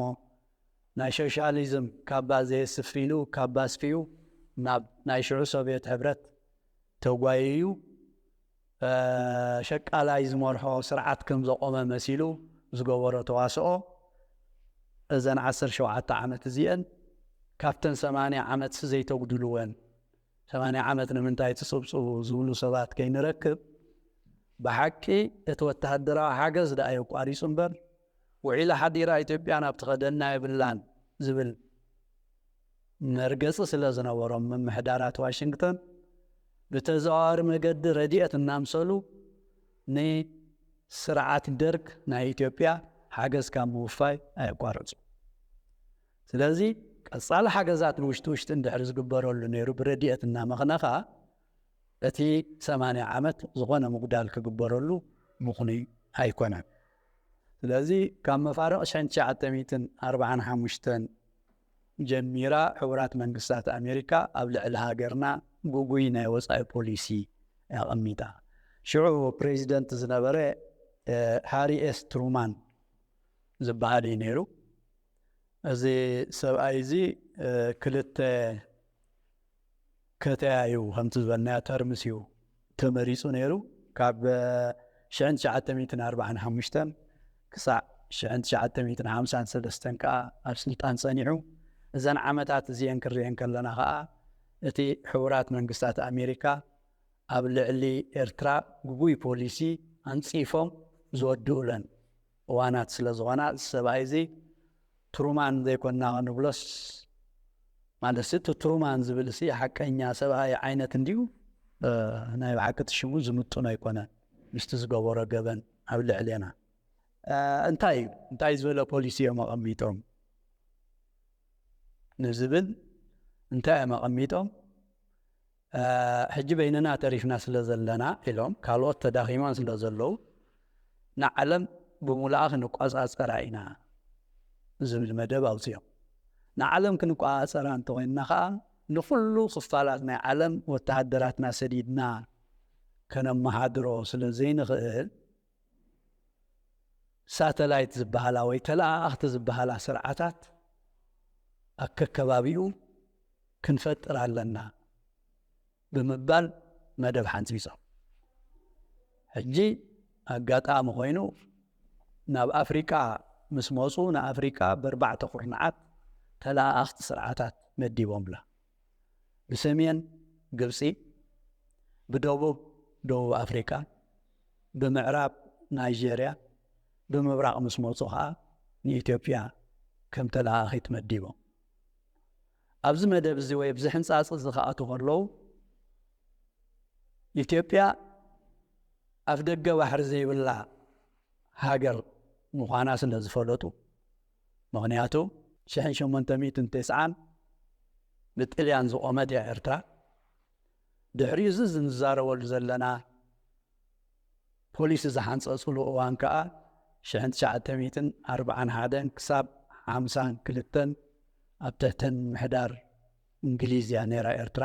ናይ ሶሻሊዝም ካባ ዘየስፍ ኢሉ፣ ካባ ኣስፊዩ ናብ ናይ ሽዑ ሶቭየት ሕብረት ተጓይዩ፣ እ፣ ሸቃላይ ዝመርሖ ስርዓት ከም ዘቆመ መሲሉ ዝገበሮ ተዋስኦ፣ እዘን ዓሰርተ ሸውዓተ ዓመት እዚአን ካብተን ሰማንያ ዓመት ዘይተጉድልወን፣ ሰማንያ ዓመት ንምንታይ ትጽብጽቡ ዝብሉ ሰባት ከይንረክብ፣ ብሓቂ እቲ ወተሃደራዊ ሓገዝ ደኣ እዩ ኣቋሪጹ እምበር፣ ውዒላ ሓዲራ ኢትዮጵያ ናብ ትኸደና የብላን ዝብል መርገጺ ስለ ዝነበሮም፣ ምምሕዳራት ዋሽንግተን ብተዘዋዋሪ መገዲ ረድኤት እናምሰሉ ንስርዓት ደርግ ናይ ኢትዮጵያ ሓገዝ ካብ ምውፋይ ኣየቋረጹ። ስለዚ ቀጻሊ ሓገዛት ንውሽጢ ውሽጢ እንድሕር ዝግበረሉ ነይሩ፣ ብረድኤት እናመኽነኻ፣ እቲ ሰማንያ ዓመት ዝኾነ ምጉዳል ክግበረሉ ምኽኑይ ኣይኮነን። ስለዚ ካብ መፋርቕ ሽሕን ትሽዓተ ሚእትን ኣርባዓን ሓሙሽተን ጀሚራ ሕቡራት መንግስታት ኣሜሪካ ኣብ ልዕሊ ሃገርና ግጉይ ናይ ወጻኢ ፖሊሲ ኣቐሚጣ። ሽዑ ፕሬዚደንት ዝነበረ፣ እ፣ ሃሪ ኤስ ትሩማን ዝበሃል እዩ ነይሩ። እዚ ሰብኣይ እዚ፣ እ፣ ክልተ ከተያ እዩ፣ ከምቲ ዝበልናዮ ተርምስ እዩ ተመሪጹ ነይሩ። ካብ፣ እ፣ ሽሕን ትሽዓተ ሚእትን ኣርባዓን ሓሙሽተን ክሳዕ ሽሕን ትሽዓተ ሚእትን ሓምሳን ሰለስተን ከኣ ኣብ ስልጣን ጸኒሑ። እዘን ዓመታት እዚአን ክርኤን ከለና ከኣ፣ እቲ ሕቡራት መንግስታት ኣሜሪካ ኣብ ልዕሊ ኤርትራ ግጉይ ፖሊሲ ኣንጺፎም ዝወድኡለን እዋናት ስለ ዝኾና፣ እዚ ሰብኣይ እዚ ትሩማን ዘይኮና ክንብሎስ፣ ማለት እቲ ትሩማን ዝብል ሲ ሓቀኛ ሰብኣይ ዓይነት እንዲዩ፣ እ፣ ናይ ብሓቂ እቲ ሽሙ ዝምጥኖ ኣይኮነን ምስቲ ዝገበሮ ገበን ኣብ ልዕሌና። እ፣ እንታይ እዩ፣ እንታይ ዝበለ ፖሊሲ እዮም ኣቐሚጦም ንዝብል፣ እንታይ እዮም ኣቐሚጦም? እ፣ ሕጂ በይንና ተሪፍና ስለ ዘለና ኢሎም፣ ካልኦት ተዳኺሞም ስለ ዘለዉ፣ ንዓለም ብምሉኣ ክንቋጻጸራ ኢና ዝብል መደብ ኣውጺኦም። ንዓለም ክንቋጻጸራ እንተኾይንና ኸኣ፣ ንኹሉ ክፋላት ናይ ዓለም ወተሃደራትና ሰዲድና ከነመሃድሮ ስለ ዘይንኽእል፣ ሳተላይት ዝበሃላ ወይ ተለኣኣኽቲ ዝበሃላ ስርዓታት ኣከከባቢኡ ክንፈጥር ኣለና ብምባል መደብ ሓንጺጾም። ሕጂ ኣጋጣሚ ኮይኑ ናብ ኣፍሪቃ ምስ መጹ፣ ንኣፍሪቃ ብኣርባዕተ ኩርናዓት ተለኣኣኽቲ ስርዓታት መዲቦምላ። ብሰሜን ግብጺ፣ ብደቡብ ደቡብ ኣፍሪቃ፣ ብምዕራብ ናይጄርያ፣ ብምብራቕ ምስ መጹ ኸኣ ንኢትዮጵያ ከም ተለኣኣኺት መዲቦም። ኣብዚ መደብ እዚ ወይ ኣብዚ ሕንጻጽ እዚ ክኣትዉ ከለዉ፣ ኢትዮጵያ ኣፍ ደገ ባሕሪ ዘይብላ ሃገር ምዃና ስለ ዝፈለጡ፣ ምኽንያቱ ሽሕን ሸሞንተ ሚእትን ተስዓን ብጥልያን ዝቖመት እያ ኤርትራ። ድሕሪኡ እዚ ንዛረበሉ ዘለና ፖሊሲ ዝሓንጸጽሉ እዋን ከኣ ሽሕን ትሽዓተ ሚእትን ኣርባዓን ሓደን ክሳብ ሓምሳን ክልተን ኣብ ትሕቲ ምምሕዳር እንግሊዝ እያ ነይራ ኤርትራ።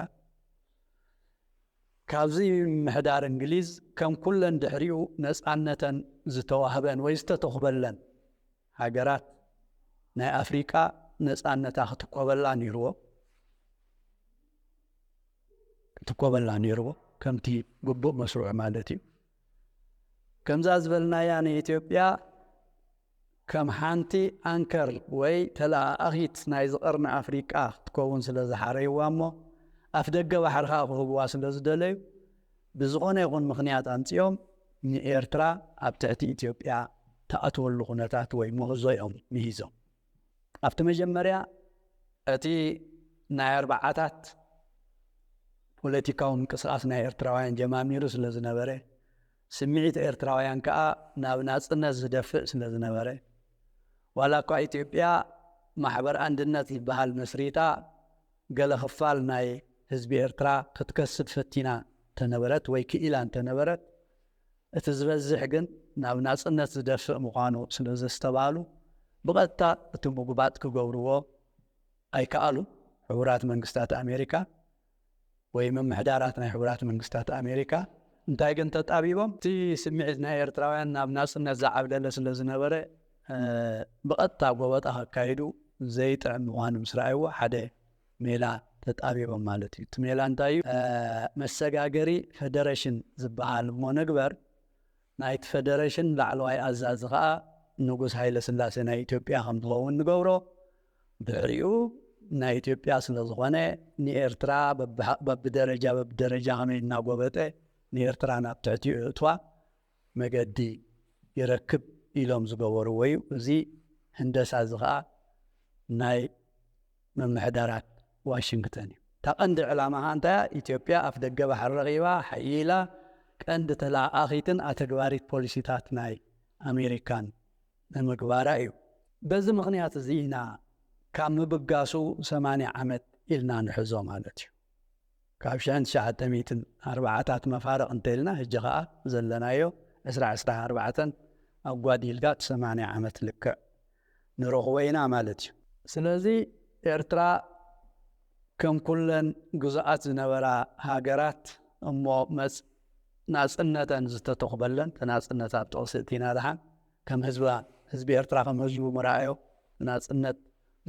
ካብዚ ምምሕዳር እንግሊዝ ከም ኩለን ድሕሪኡ ነጻነተን ዝተዋህበን ወይ ዝተተኹበለን ሃገራት ናይ ኣፍሪቃ ነጻነታ ክትኮበላ ነይርዎ፣ ክትኮበላ ነይርዎ፣ ከምቲ ግቡእ መስርዑ ማለት እዩ። ከምዛ ዝበልናያ ንኢትዮጵያ ከም ሓንቲ ኣንከር ወይ ተለኣኣኺት ናይዚ ቀርኒ ኣፍሪቃ ክትከውን ስለ ዝሓረይዋ እሞ፣ ኣፍ ደገ ባሕሪ ኸኣ ክህብዋ ስለ ዝደለዩ፣ ብዝኾነ ይኹን ምኽንያት ኣምጺኦም ንኤርትራ ኣብ ትሕቲ ኢትዮጵያ ትኣትወሉ ኩነታት ወይ ምህዞ እዮም ምሂዞም። ኣብቲ መጀመርያ እቲ ናይ ኣርባዓታት ፖለቲካዊ ምንቅስቓስ ናይ ኤርትራውያን ጀማሚሩ ስለ ዝነበረ፣ ስምዒት ኤርትራውያን ከኣ ናብ ናጽነት ዝደፍእ ስለ ዝነበረ፣ ዋላ እኳ ኢትዮጵያ ማሕበር ኣንድነት ዝበሃል መስሪታ ገለ ክፋል ናይ ህዝቢ ኤርትራ ክትከስብ ፈቲና እንተነበረት ወይ ክኢላ እንተነበረት፣ እቲ ዝበዝሕ ግን ናብ ናጽነት ዝደፍእ ምዃኑ ስለ ዘስተብሃሉ፣ ብቐጥታ እቲ ምጉባጥ ክገብርዎ ኣይከኣሉን። ሕቡራት መንግስታት ኣሜሪካ ወይ ምምሕዳራት ናይ ሕቡራት መንግስታት ኣሜሪካ እንታይ ግን ተጣቢቦም፣ እቲ ስምዒት ናይ ኤርትራውያን ናብ ናጽነት ዝዓብለለ ስለ ዝነበረ፣ ብቐጥታ ጎበጣ ከካይዱ ዘይጥዕም ምዃኑ ምስ ረኣይዎ፣ ሓደ ሜላ ተጣቢቦም ማለት እዩ። እቲ ሜላ እንታይ እዩ? መሰጋገሪ ፈደረሽን ዝበሃል እሞ ንግበር፣ ናይቲ ፈደረሽን ላዕለዋይ ኣዛዚ ኸኣ ንጉስ ሃይለ ስላሴ ናይ ኢትዮጵያ ከም ዝኸውን ንገብሮ። ድሕሪኡ ናይ ኢትዮጵያ ስለ ዝኾነ፣ ንኤርትራ በብደረጃ በብደረጃ ከመይ እናጎበጠ ንኤርትራ ናብ ትሕቲ እእትዋ መገዲ ይረክብ ኢሎም ዝገበርዎ እዩ። እዚ ህንደሳ እዚ ኸኣ ናይ ምምሕዳራት ዋሽንግተን እዩ። እታ ቀንዲ ዕላማ ኸኣ እንታይ እያ? ኢትዮጵያ ኣፍ ደገ ባሕሪ ረኺባ ሓይላ ቀንዲ ተለኣኣኺትን ኣተግባሪት ፖሊሲታት ናይ ኣሜሪካን ንምግባራ እዩ። በዚ ምኽንያት እዚ ኢና ካብ ምብጋሱ ሰማንያ ዓመት ኢልና ንሕዞ ማለት እዩ። ካብ ሽሕን ትሽዓተ ሚእትን ኣርባዓታት መፋርቕ እንተኢልና፣ ሕጂ ኸኣ ዘለናዮ ዕስራ ዕስራ ኣርባዕተን ኣጓዲልካ እቲ ሰማንያ ዓመት ልክዕ ንረኽቦ ኢና ማለት እዩ። ስለዚ ኤርትራ ከም ኩለን ግዙኣት ዝነበራ ሃገራት እሞ መጽ ናጽነተን ዝተተኽበለን፣ ተናጽነት ኣብ ጥቕሲ እቲና ደሓን ከም ህዝባ ህዝቢ ኤርትራ ከም ህዝቡ ምርኣዮ፣ ናጽነት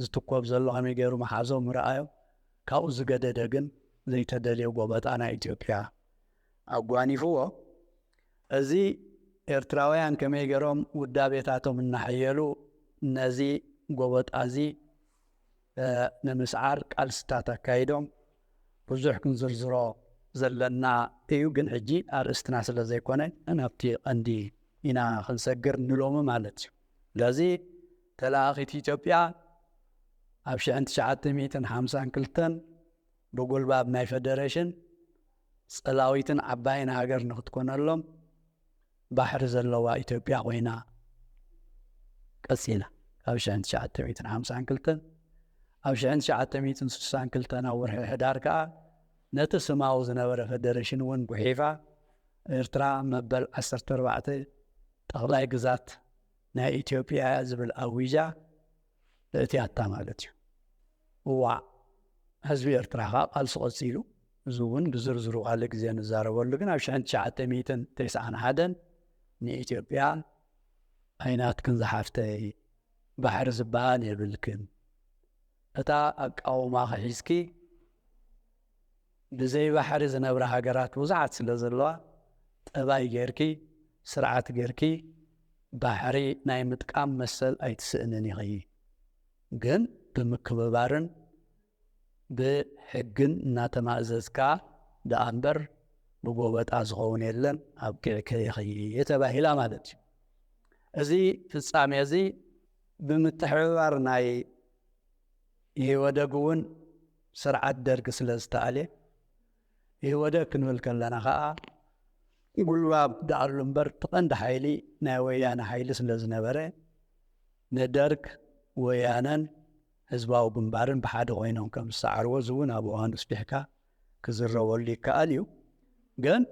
ዝትኮብ ዘሎ ከመይ ገይሩ መሓዞ ምርኣዮ፣ ካብኡ ዝገደደ ግን ዘይተደልየ ጎበጣ ናይ ኢትዮጵያ ኣጓኒፍዎ። እዚ ኤርትራውያን ከመይ ገይሮም ውዳቤታቶም እናሓየሉ ነዚ ጎበጣ እዚ ንምስዓር ቃልስታት ኣካይዶም፣ ብዙሕ ክንዝርዝሮ ዘለና እዩ፣ ግን ሕጂ ኣርእስትና ስለ ዘይኮነ ናብቲ ቀንዲ ኢና ክንሰግር ንሎሚ ማለት እዩ። ስለዚ ተለኣኺት ኢትዮጵያ ኣብ ሽሕን ትሽዓተ ሚእትን ሓምሳን ክልተን ብጉልባብ ናይ ፈደረሽን ጸላዊትን ዓባይን ሃገር ንክትኮነሎም ባሕሪ ዘለዋ ኢትዮጵያ ኮይና ቀጺላ። ካብ ሽሕን ትሽዓተ ሚእትን ሓምሳን ክልተን ኣብ ሽሕን ትሽዓተ ሚእትን ስሳን ክልተን ኣብ ወርሒ ሕዳር ከኣ ነቲ ስማዊ ዝነበረ ፈደረሽን እውን ጉሒፋ፣ ኤርትራ መበል ዓሰርተ ኣርባዕተ ጠቕላይ ግዛት ናይ ኢትዮጵያ እያ ዝብል ኣዊጃ፣ እቲኣታ ማለት እዩ። እዋእ፣ ህዝቢ ኤርትራ ኸኣ ቃልሱ ቀጺሉ። እዚ እውን ብዝርዝሩ ካልእ ግዜ ንዛረበሉ። ግን ኣብ ሽሕን ትሽዓተ ሚእትን ተስዓን ሓደን ንኢትዮጵያ ኣይናትክን ዝሓፍተይ፣ ባሕሪ ዝበሃል የብልክን። እታ ኣቃውማኺ ሒዝኪ ብዘይ ባሕሪ ዝነብራ ሃገራት ብዙሓት ስለ ዘለዋ፣ ጠባይ ጌርኪ፣ ስርዓት ጌርኪ ባሕሪ ናይ ምጥቃም መሰል ኣይትስእንን ኢኺ። ግን ብምክብባርን ብሕግን እናተማእዘዝካ ደኣ እምበር ብጎበጣ ዝኸውን የለን፣ ኣብቂዕኪ ኢኺ ተባሂላ ማለት እዩ። እዚ ፍጻሜ እዚ ብምትሕብባር ናይ ኢህወደግ እውን ስርዓት ደርግ ስለ ዝተኣልየ፣ ኢህወደግ ክንብል ከለና ኸኣ ጉልባብ ደኣሉ እምበር፣ እቲ ቀንዲ ሓይሊ ናይ ወያነ ሓይሊ ስለ ዝነበረ፣ ንደርግ፣ ወያነን ህዝባዊ ግንባርን ብሓደ ኮይኖም ከም ዝሰዓርዎ፣ እዚ እውን ኣብ እዋኑ ስፊሕካ ክዝረበሉ ይከኣል እዩ። ግን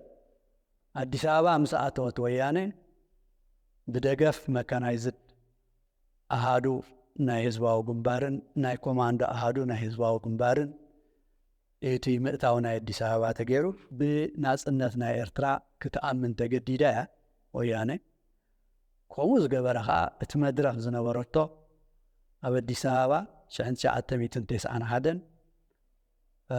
ኣዲስ ኣበባ ምስ ኣተወት ወያነ፣ ብደገፍ መካናይዝድ ኣሃዱ ናይ ህዝባዊ ግንባርን ናይ ኮማንዶ ኣሃዱ ናይ ህዝባዊ ግንባርን እቲ ምእታው ናይ ኣዲስ ኣበባ ተገይሩ፣ ብናጽነት ናይ ኤርትራ ክትኣምን ተገዲዳ እያ ወያነ። ከምኡ ዝገበረ ኸኣ፣ እቲ መድረኽ ዝነበረቶ ኣብ ኣዲስ ኣበባ ሽሕን ትሽዓተ ሚእትን ተስዓን ሓደን፣ እ፣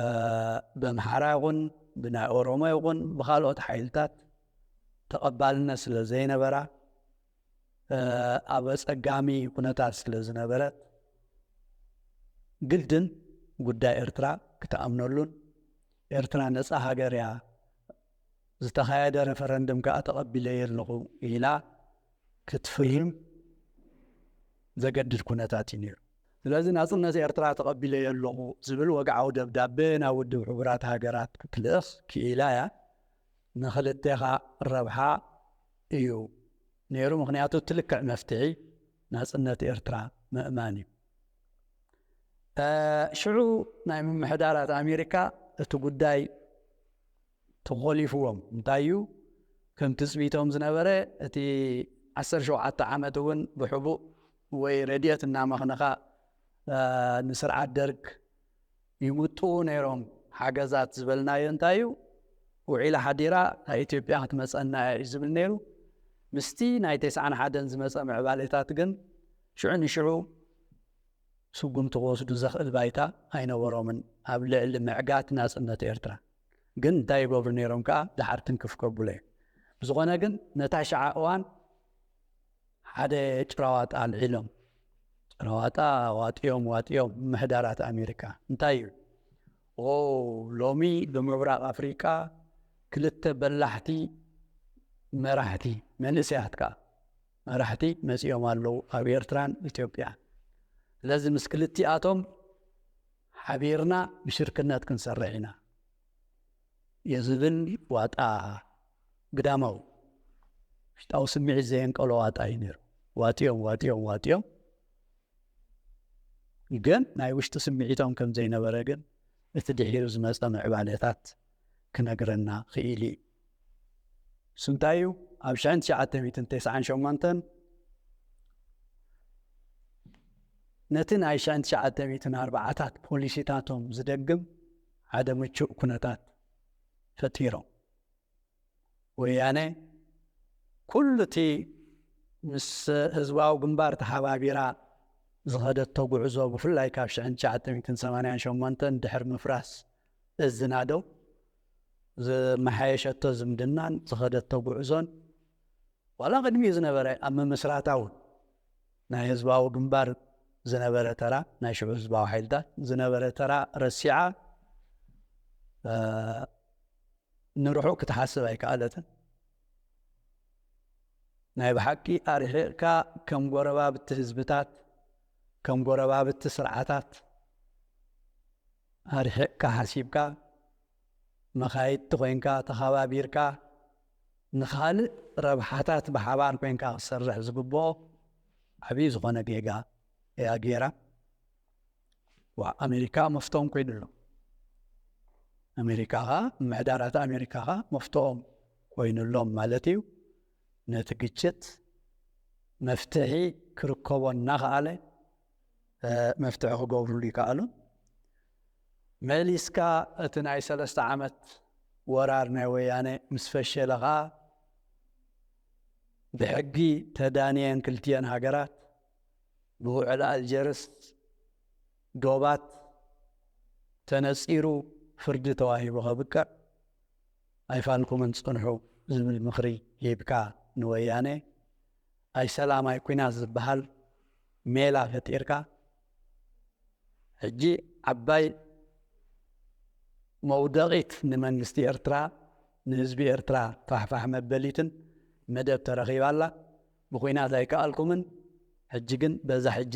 በምሓራ ይኹን ብናይ ኦሮሞ ይኹን ብኻልኦት ሓይልታት ተቐባልነት ስለ ዘይነበራ፣ እ፣ ኣብ ኣጸጋሚ ኩነታት ስለ ዝነበረት፣ ግድን ጉዳይ ኤርትራ ክትኣምነሉን፣ ኤርትራ ነጻ ሃገር እያ፣ ዝተኻየደ ሬፈረንደም ከኣ ተቐቢለዮ ኣለኹ ኢላ ክትፍርም ዘገድድ ኩነታት እዩ ነይሩ። ስለዚ ናጽነት ኤርትራ ተቐቢለዮ ኣለኹ ዝብል ወግዓዊ ደብዳቤ ናብ ውድብ ሕቡራት ሃገራት ክትልእኽ ክኢላ እያ። ንኽልቴኻ ረብሓ እዩ ነይሩ። ምኽንያቱ እቲ ልክዕ መፍትሒ ናጽነት ኤርትራ ምእማን እዩ። እ፣ ሽዑ ናይ ምምሕዳራት ኣሜሪካ እቲ ጉዳይ ተኾሊፍዎም። እንታይ እዩ? ከም ትጽቢቶም ዝነበረ፣ እቲ ዓሰርተ ሸውዓተ ዓመት እውን ብሕቡእ ወይ ረድኤት እናመኽነኻ፣ እ፣ ንስርዓት ደርግ ይምጥኡ ነይሮም ሓገዛት ዝበልናዮ እንታይ እዩ? ውዒላ ሓዲራ ናይ ኢትዮጵያ ክትመጸና እያ እዩ ዝብል ነይሩ። ምስቲ ናይ ተስዓን ሓደን ዝመጸ ምዕባሌታት ግን ሽዑ ንሽዑ ስጉምቲ ክወስዱ ዘኽእል ባይታ ኣይነበሮምን ኣብ ልዕሊ ምዕጋት ናጽነት ኤርትራ። ግን እንታይ ይገብሩ ነይሮም ከኣ ድሓር ትንክፍ ከብሎ እዩ። ብዝኾነ ግን ነታ ሸዓ እዋን ሓደ ጭራዋጣ ኣልዒሎም። ጭራዋጣ ዋጥዮም ዋጥዮም ምሕዳራት ኣሜሪካ። እንታይ እዩ? ኦ፣ ሎሚ ብምብራቕ ኣፍሪቃ ክልተ በላሕቲ መራሕቲ፣ መንእሰያት ከኣ መራሕቲ መጺኦም ኣለዉ ኣብ ኤርትራን ኢትዮጵያን። ስለዚ ምስ ክልቲኣቶም ሓቢርና ብሽርክነት ክንሰርሕ ኢና የዝብል ዋጣ ግዳማዊ ውሽጣዊ ስምዒት ዘየንቀሎ ዋጣ እዩ ነይሩ። ዋጥዮም፣ ዋጥዮም፣ ዋጥዮም። ግን ናይ ውሽጢ ስምዒቶም ከም ዘይነበረ ግን እቲ ድሒሩ ዝመጸ ምዕባለታት ክነግረና ክኢሉ እዩ። እሱ እንታይ እዩ? ኣብ ሽሕን ትሽዓተ ሚእትን ተስዓን ሸሞንተን ነቲ ናይ ሽሕን ትሽዓተ ሚእትን ኣርባዓታት ፖሊሲታቶም ዝደግም ሓደ ምቹእ ኩነታት ፈጢሮም። ወያነ ኩሉ እቲ ምስ ህዝባዊ ግንባር ተሓባቢራ ዝኸደቶ ጉዕዞ፣ ብፍላይ ካብ ሽሕን ትሽዓተ ሚእትን ሰማንያን ሸሞንተን ድሕሪ ምፍራስ እዝና ደው ዝመሓየሸቶ ዝምድናን ዝኸደቶ ጉዕዞን፣ ዋላ ቅድሚኡ ዝነበረ ኣብ ምምስራታ እውን ናይ ህዝባዊ ግንባር ዝነበረ ተራ፣ ናይ ሽዑ ህዝባዊ ሓይልታት ዝነበረ ተራ ረሲዓ፣ እ፣ ንርሑቕ ክትሓስብ ኣይከኣለትን። ናይ ብሓቂ ኣርሒቕካ ከም ጎረባብቲ ህዝብታት፣ ከም ጎረባብቲ ስርዓታት ኣርሒቕካ ሓሲብካ፣ መኻይድቲ ኮይንካ፣ ተኸባቢርካ፣ ንኻልእ ረብሓታት ብሓባር ኮይንካ ክትሰርሕ ዝግብኦ ዓብዪ ዝኾነ ጌጋ እያ ገይራ። ዋ፣ ኣሜሪካ መፍትኦም ኮይኑ ኣሎ። ኣሜሪካ ኸኣ፣ ምሕዳራት ኣሜሪካ ኸኣ መፍትኦም ኮይኑሎም ማለት እዩ። ነቲ ግጭት መፍትሒ ክርከቦ እናኸኣለ፣ እ፣ መፍትሒ ክገብሩሉ ይከኣሉ። መሊስካ እቲ ናይ ሰለስተ ዓመት ወራር ናይ ወያነ ምስ ፈሸለ ኸኣ፣ ብሕጊ ተዳንየን ክልቲኤን ሃገራት ብውዕል ኣልጀርስ ዶባት ተነጺሩ ፍርዲ ተዋሂቡ ከብቅዕ፣ ኣይፋልኩምን ጽንሑ ዝብል ምኽሪ ሂብካ ንወያነ፣ ኣይ ሰላም ኣይ ኲናት ዝበሃል ሜላ ፈጢርካ፣ ሕጂ ዓባይ መውደቒት ንመንግስቲ ኤርትራ፣ ንህዝቢ ኤርትራ ፋሕፋሕ መበሊትን መደብ ተረኺባ ኣላ። ብኹናት ኣይከኣልኩምን፣ ሕጂ ግን በዛ ሕጂ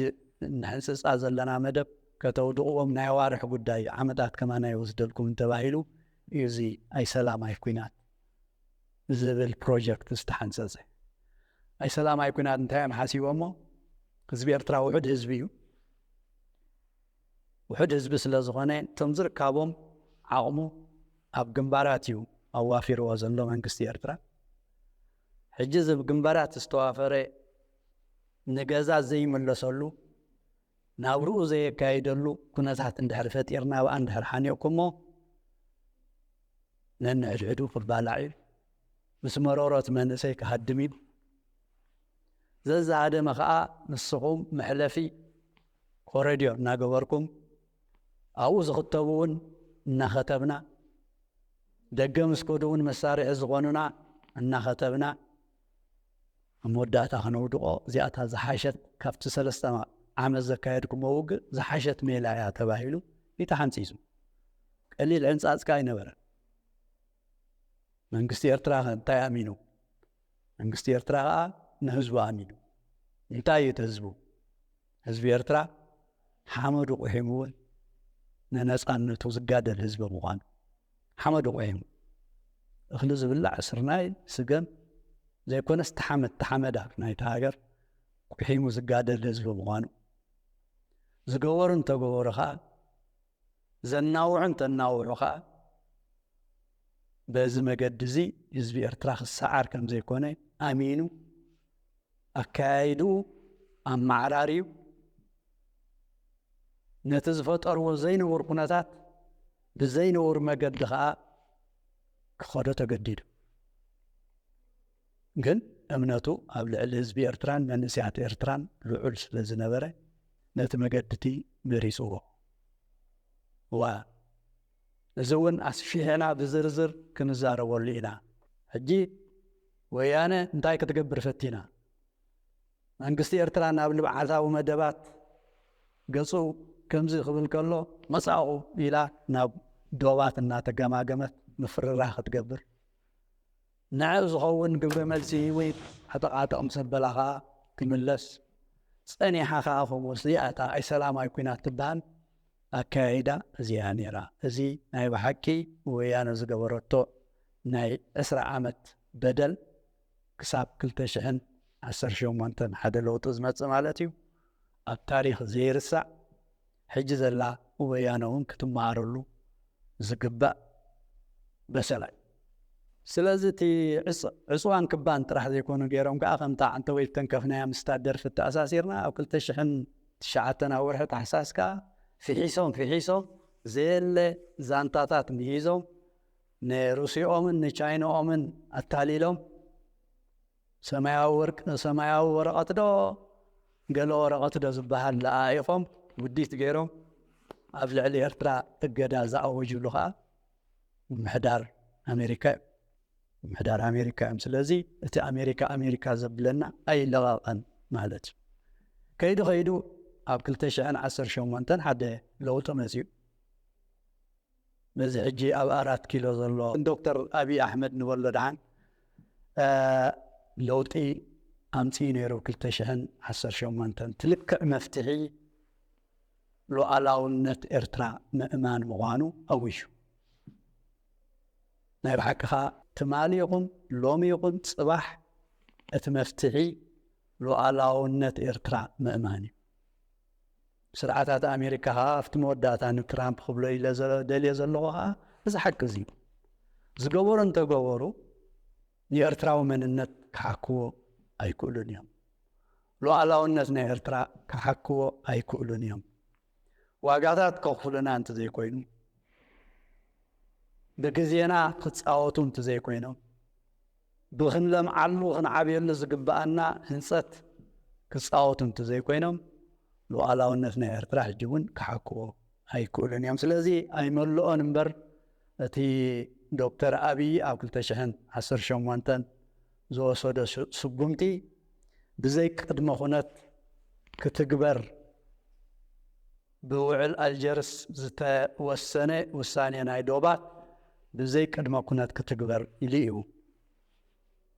ንሕንጽጻ ዘለና መደብ ከተውድቕዎም ናይ ኣዋርሕ ጉዳይ እዩ፣ ዓመታት ከማን ኣይወስደልኩምን ተባሂሉ እዩ እዚ ኣይ ሰላም ኣይ ኲናት ዝብል ፕሮጀክት ዝተሓንጸጸ። ኣይ ሰላም ኣይ ኲናት እንታይ እዮም ሓሲቦሞ? ህዝቢ ኤርትራ ውሑድ ህዝቢ እዩ። ውሑድ ህዝቢ ስለ ዝኾነ፣ እቶም ዝርካቦም ዓቕሙ ኣብ ግንባራት እዩ ኣዋፊርዎ ዘሎ መንግስቲ ኤርትራ። ሕጂ እዚ ኣብ ግንባራት ዝተዋፈረ ንገዛ ዘይምለሰሉ፣ ናብርኡ ዘየካይደሉ ኩነታት እንድሕር ፈጢርና፣ ብኣ እንድሕር ሓኒቕኩሞ፣ ነንሕድሕዱ ክባላዕ እዩ። ምስ መረሮት መንእሰይ ክሃድም እዩ። ዘዝሃደመ ኸኣ ንስኹም መሕለፊ ኮረድዮ እናገበርኩም፣ ኣብኡ ዝኽተቡ እውን እናኸተብና፣ ደገ ምስ ከዱ እውን መሳርሒ ዝኾኑና እናኸተብና፣ ኣብ መወዳእታ ከነውድቖ፣ እዚኣታ ዝሓሸት፣ ካብቲ ሰለስተ ዓመት ዘካየድኩሞ ውግእ ዝሓሸት ሜላ እያ ተባሂሉ እዩ ተሓንጺጹ። ቀሊል ዕንጻጽ ከኣ ኣይነበረን። መንግስቲ ኤርትራ ከ እንታይ ኣሚኑ? መንግስቲ ኤርትራ ከኣ ንህዝቡ ኣሚኑ። እንታይ እዩ እቲ ህዝቡ? ህዝቢ ኤርትራ ሓመዱ ቁሒሙ እውን ንነጻነቱ ዝጋደል ህዝቢ ምዃኑ። ሓመዱ ቁሒሙ። እኽሊ ዝብላዕ ስርናይ፣ ስገም ዘይኮነስ፣ ተሓመድ፣ ተሓመዳ ናይታ ሃገር ቁሒሙ ዝጋደል ህዝቢ ምዃኑ። ዝገበሩ እንተገበሩ ኸኣ፣ ዘናውዑ እንተናውሑ ኸኣ፣ በዚ መገዲ እዚ ህዝቢ ኤርትራ ክሰዓር ከም ዘይኮነ ኣሚኑ ኣካያይድኡ ኣመዓራርዩ ነቲ ዝፈጠርዎ ዘይንቡር ኩነታት ብዘይንቡር መገዲ ከኣ ክኸዶ ተገዲዱ። ግን እምነቱ ኣብ ልዕሊ ህዝቢ ኤርትራን መንእሰያት ኤርትራን ልዑል ስለ ዝነበረ ነቲ መገዲ እቲ መሪጽዎ። ዋ እዚ እውን ኣስፊሕና ብዝርዝር ክንዛረበሉ ኢና። ሕጂ ወያነ እንታይ ክትገብር ፈቲና? መንግስቲ ኤርትራ ናብ ልምዓታዊ መደባት ገጹ ከምዚ ክብል ከሎ መጻእኹ ኢላ ናብ ዶባት እናተገማገመት ምፍርራህ ክትገብር፣ ንዕኡ ዝኸውን ግብረ መልሲ ወይ ዓጠቓጠቕ ምስ ኣበላ ከኣ ትምለስ። ጸኒሓ ከኣ ከምኡ እዚኣ እታ ኣይሰላማይ ኲናት ትበሃል ኣካያይዳ እዚኣ ነይራ። እዚ ናይ ብሓቂ ወያነ ዝገበረቶ ናይ ዕስራ ዓመት በደል ክሳብ ክልተ ሽሕን ዓሰርተ ሸሞንተን ሓደ ለውጢ ዝመጽእ ማለት እዩ። ኣብ ታሪኽ ዘይርሳዕ ሕጂ ዘላ ወያነ እውን ክትመሃረሉ ዝግባእ በሰላ እዩ። ስለዚ እቲ ዕጽ- ዕጽዋን ክባን ጥራሕ ዘይኮኑ ገይሮም ከዓ ከምታ ዓንተ ወይ ተንከፍናያ ምስታ ደርፊ ተኣሳሲርና ኣብ ክልተ ሽሕን ትሽዓተን ኣብ ወርሒ ታሕሳስ ከዓ ፍሒሶም ፍሒሶም ዘየለ ዛንታታት ምሂዞም ንሩሲኦምን ንቻይናኦምን ኣታሊሎም ሰማያዊ ወርቅ ሰማያዊ ወረቐት ዶ ገለ ወረቐት ዶ ዝበሃል ለኣኢኾም ውዲት ገይሮም ኣብ ልዕሊ ኤርትራ እገዳ ዝኣወጅሉ ከዓ ምምሕዳር ኣሜሪካ እዩ። ምምሕዳር ኣሜሪካ እዮም። ስለዚ እቲ ኣሜሪካ ኣሜሪካ ዘብለና ኣይለቐቐን ማለት እዩ። ከይዱ ከይዱ ኣብ ክልተ ሽሕን ዓሰርተ ሸሞንተን ሓደ ለውጢ መፅዩ። በዚ ሕጂ ኣብ ኣራት ኪሎ ዘሎ ዶክተር ኣብይ ኣሕመድ ንበሎ ደሓን ለውጢ ኣምፅኡ ነይሩ። ክልተ ሽሕን ዓሰርተ ሸሞንተን ትልክዕ መፍትሒ ሉዓላውነት ኤርትራ ምእማን ምዃኑ ኣዊሹ። ናይ ብሓቂ ኸዓ ትማሊ ይኹን ሎሚ ይኹን ፅባሕ እቲ መፍትሒ ሉዓላውነት ኤርትራ ምእማን እዩ። ስርዓታት ኣሜሪካ ኸዓ ኣብቲ መወዳእታ ንትራምፕ ክብሎ ኢለ ደልየ ዘለኹ ኸዓ እዚ ሓቂ እዚ እዩ። ዝገበሩ እንተገበሩ ንኤርትራዊ መንነት ክሓክዎ ኣይክእሉን እዮም። ሉዓላውነት ናይ ኤርትራ ክሓክዎ ኣይክእሉን እዮም። ዋጋታት ከኽፍሉና እንተዘይኮይኑ ብግዜና ክፃወቱ እንተዘይኮይኖም ብክንለምዓሉ ክንዓብየሉ ዝግበኣና ህንፀት ክፃወቱ እንተዘይኮይኖም ሉዓላውነት ናይ ኤርትራ ሕጂ እውን ክሓክዎ ኣይክእሉን እዮም። ስለዚ ኣይመልኦን እምበር እቲ ዶክተር ኣብይ ኣብ ክልተ ሽሕን ዓሰርተ ሸሞንተን ዝወሰዶ ስጉምቲ ብዘይ ቅድመ ኩነት ክትግበር ብውዕል ኣልጀርስ ዝተወሰነ ውሳኔ ናይ ዶባት ብዘይ ቅድመ ኩነት ክትግበር ኢሉ እዩ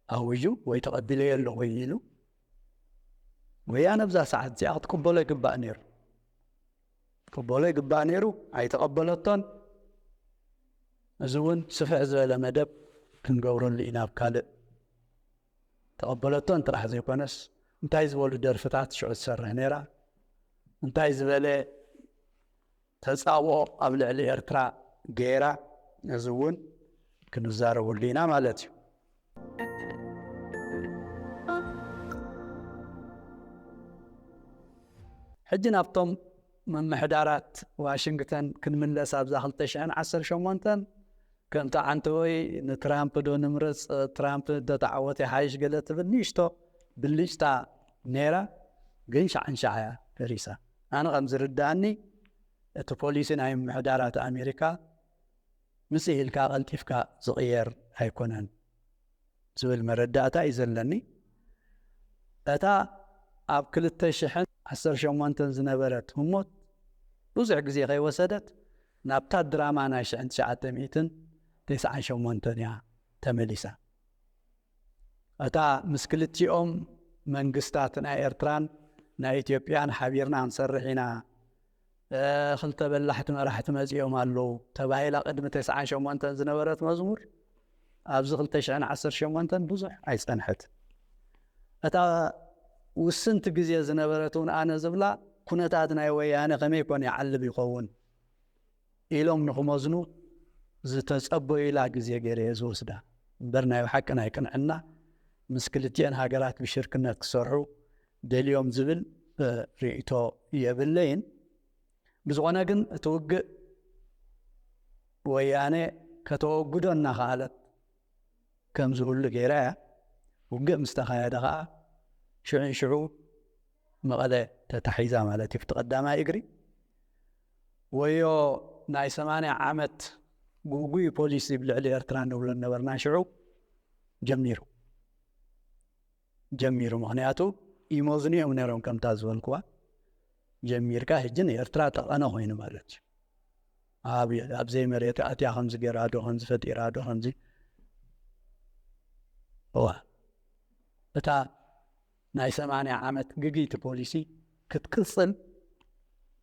ኣውጁ ወይ ተቐቢለዮ ኣለኹ ኢሉ። ወያነ ኣብዛ ሰዓት እዚኣ ክትቅበሎ ይግባእ ነይሩ። ክትቅበሎ ይግባእ ነይሩ፣ ኣይተቐበለቶን። እዚ እውን ስፍሕ ዝበለ መደብ ክንገብረሉ ኢና ኣብ ካልእ ተቐበለቶን ጥራሕ ዘይኮነስ እንታይ ዝበሉ ደርፍታት ሽዑ ትሰርሕ ነይራ እንታይ ዝበለ ተፃብኦ ኣብ ልዕሊ ኤርትራ ገይራ እዚ እውን ክንዛረበሉ ኢና ማለት እዩ። ሕጂ ናብቶም ምምሕዳራት ዋሽንግተን ክንምለስ ኣብዛ ክልተ ሽሕን ዓሰርተ ሸሞንተን ከምቲ ዓንተወይ ንትራምፕ ዶ ንምረፅ ትራምፕ እንተተዓወተ ይሓይሽ ገለ ትብል ንእሽቶ ብልጭታ ነይራ ግን ሻዕንሻዕ እያ ፈሪሳ። ኣነ ከም ዝርዳእኒ እቲ ፖሊሲ ናይ ምምሕዳራት ኣሜሪካ ምስ ኢልካ ቀልጢፍካ ዝቕየር ኣይኮነን ዝብል መረዳእታ እዩ ዘለኒ። እታ ኣብ ክልተ ሽሕን ዓሰርተ ሸሞንተን ዝነበረት ህሞት ብዙሕ ግዜ ከይወሰደት ናብታ ድራማ ናይ ሽሕን ትሽዓተ ሚእትን ተስዓን ሸሞንተን እያ ተመሊሳ። እታ ምስ ክልቲኦም መንግስታት ናይ ኤርትራን ናይ ኢትዮጵያን ሓቢርና ክንሰርሕ ኢና ክልተ በላሕቲ መራሕቲ መፂኦም ኣለዉ ተባሂላ ቅድሚ ተስዓን ሸሞንተን ዝነበረት መዝሙር ኣብዚ ክልተ ሽሕን ዓሰርተ ሸሞንተን ብዙሕ ኣይፀንሐት። እታ ውስንቲ ግዜ ዝነበረት እውን ኣነ ዝብላ ኩነታት ናይ ወያነ ከመይ ኮን ይዓልብ ይኸውን ኢሎም ንክመዝኑ ዝተጸበዩላ ግዜ ገይረ እየ ዝወስዳ እምበር ናይ ብሓቂ ናይ ቅንዕና ምስ ክልቲኤን ሃገራት ብሽርክነት ክሰርሑ ደልዮም ዝብል እ፣ ርእይቶ የብለይን። ብዝኾነ ግን እቲ ውግእ ወያነ ከተወግዶ እናኸኣለት ከም ዝህሉ ገይራ እያ። ውግእ ምስ ተኻየደ ኸዓ ሽዑ ንሽዑ መቐለ ተታሒዛ ማለት እዩ። እቲ ቀዳማይ እግሪ ወዮ ናይ ሰማንያ ዓመት ጉጉይ ፖሊሲ ኣብ ልዕሊ ኤርትራ ንብሎ ነበርና ሽዑ ጀሚሩ ጀሚሩ ምክንያቱ ይመዝኑ እዮም ነሮም ከምታ ዝበልክዋ ጀሚርካ ሕጂ ንኤርትራ ጠቐነ ኮይኑ ማለት እዩ። ኣብ ኣብ ዘይመሬት ኣትያ ከምዚ ገይራ ዶ ከምዚ ፈጢራ ዶ ከምዚ እዋ እታ ናይ ሰማንያ ዓመት ግግይቲ ፖሊሲ ክትቅጽል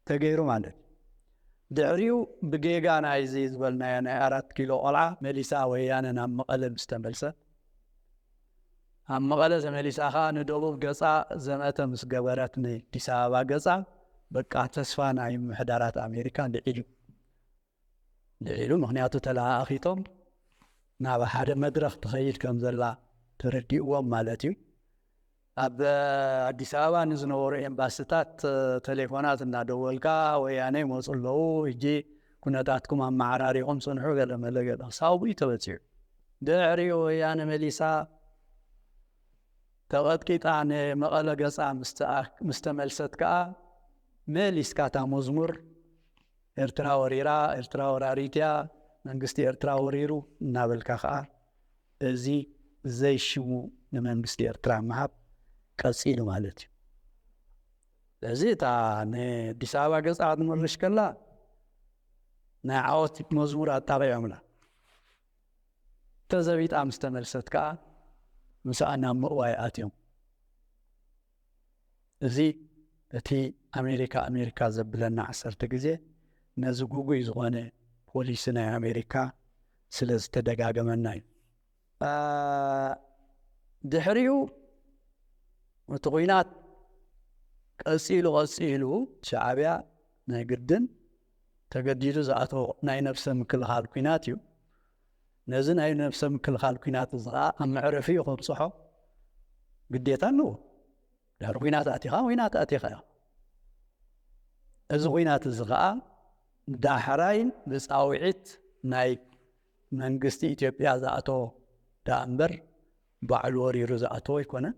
ተገይሩ ማለት እዩ። ድሕሪኡ ብጌጋ ናይዚ ዝበልናዮ ናይ ኣራት ኪሎ ቆልዓ መሊሳ ወያነ ናብ መቐለ ምስ ተመልሰት ኣብ መቐለ ተመሊሳ ኸዓ ንደቡብ ገጻ ዘመተ ምስ ገበረት ንኣዲስ ኣበባ ገጻ በቃ ተስፋ ናይ ምምሕዳራት ኣሜሪካ ልዒሉ ልዒሉ ምክንያቱ ተለኣኣኺቶም ናብ ሓደ መድረኽ ትኸይድ ከም ዘላ ተረዲእዎም ማለት እዩ። ኣብ ኣዲስ ኣበባ ንዝነበሩ ኤምባስታት ቴሌፎናት እናደወልካ ወያነ ይመፁ ኣለዉ ሕጂ ኩነታትኩም ኣመዓራሪኹም ፅንሑ ገለ መለ ገለ ክሳብ ብኡ ተበፂሑ ድሕሪኡ ወያነ መሊሳ ተቐጥቂጣ ንመቐለ ገፃ ምስ ተመልሰት ከዓ መሊስካ እታ መዝሙር ኤርትራ ወሪራ ኤርትራ ወራሪት እያ መንግስቲ ኤርትራ ወሪሩ እናበልካ ከዓ እዚ ዘይሽሙ ንመንግስቲ ኤርትራ ምሃብ ቀፂሉ ማለት እዩ። ስለዚ እታ ንኣዲስ ኣበባ ገፃ ክትምርሽ ከላ ናይ ዓወት መዝሙር ኣጣቂዖምላ ተዘቢጣ ምስ ተመልሰት ከዓ ምስኣ ናብ ምእዋይ ኣትዮም። እዚ እቲ ኣሜሪካ ኣሜሪካ ዘብለና ዓሰርተ ግዜ ነዚ ጉጉይ ዝኾነ ፖሊሲ ናይ ኣሜሪካ ስለ ዝተደጋገመና እዩ። ድሕሪኡ እቲ ኩናት ቀፂሉ ቀፂሉ ሻዕብያ ናይ ግድን ተገዲዱ ዝኣተዎ ናይ ነብሰ ምክልኻል ኩናት እዩ። ነዚ ናይ ነብሰ ምክልኻል ኩናት እዚ ከዓ ኣብ መዕረፊኡ ከብፅሖ ግዴታ ኣለዎ። ድሕሪ ኩናት ኣቲኻ ኩናት ኣቲኻ ኢኻ። እዚ ኩናት እዚ ከዓ ዳሕራይ ብፃውዒት ናይ መንግስቲ ኢትዮጵያ ዝኣተዎ ደኣ እምበር ባዕሉ ወሪሩ ዝኣተዎ ኣይኮነን።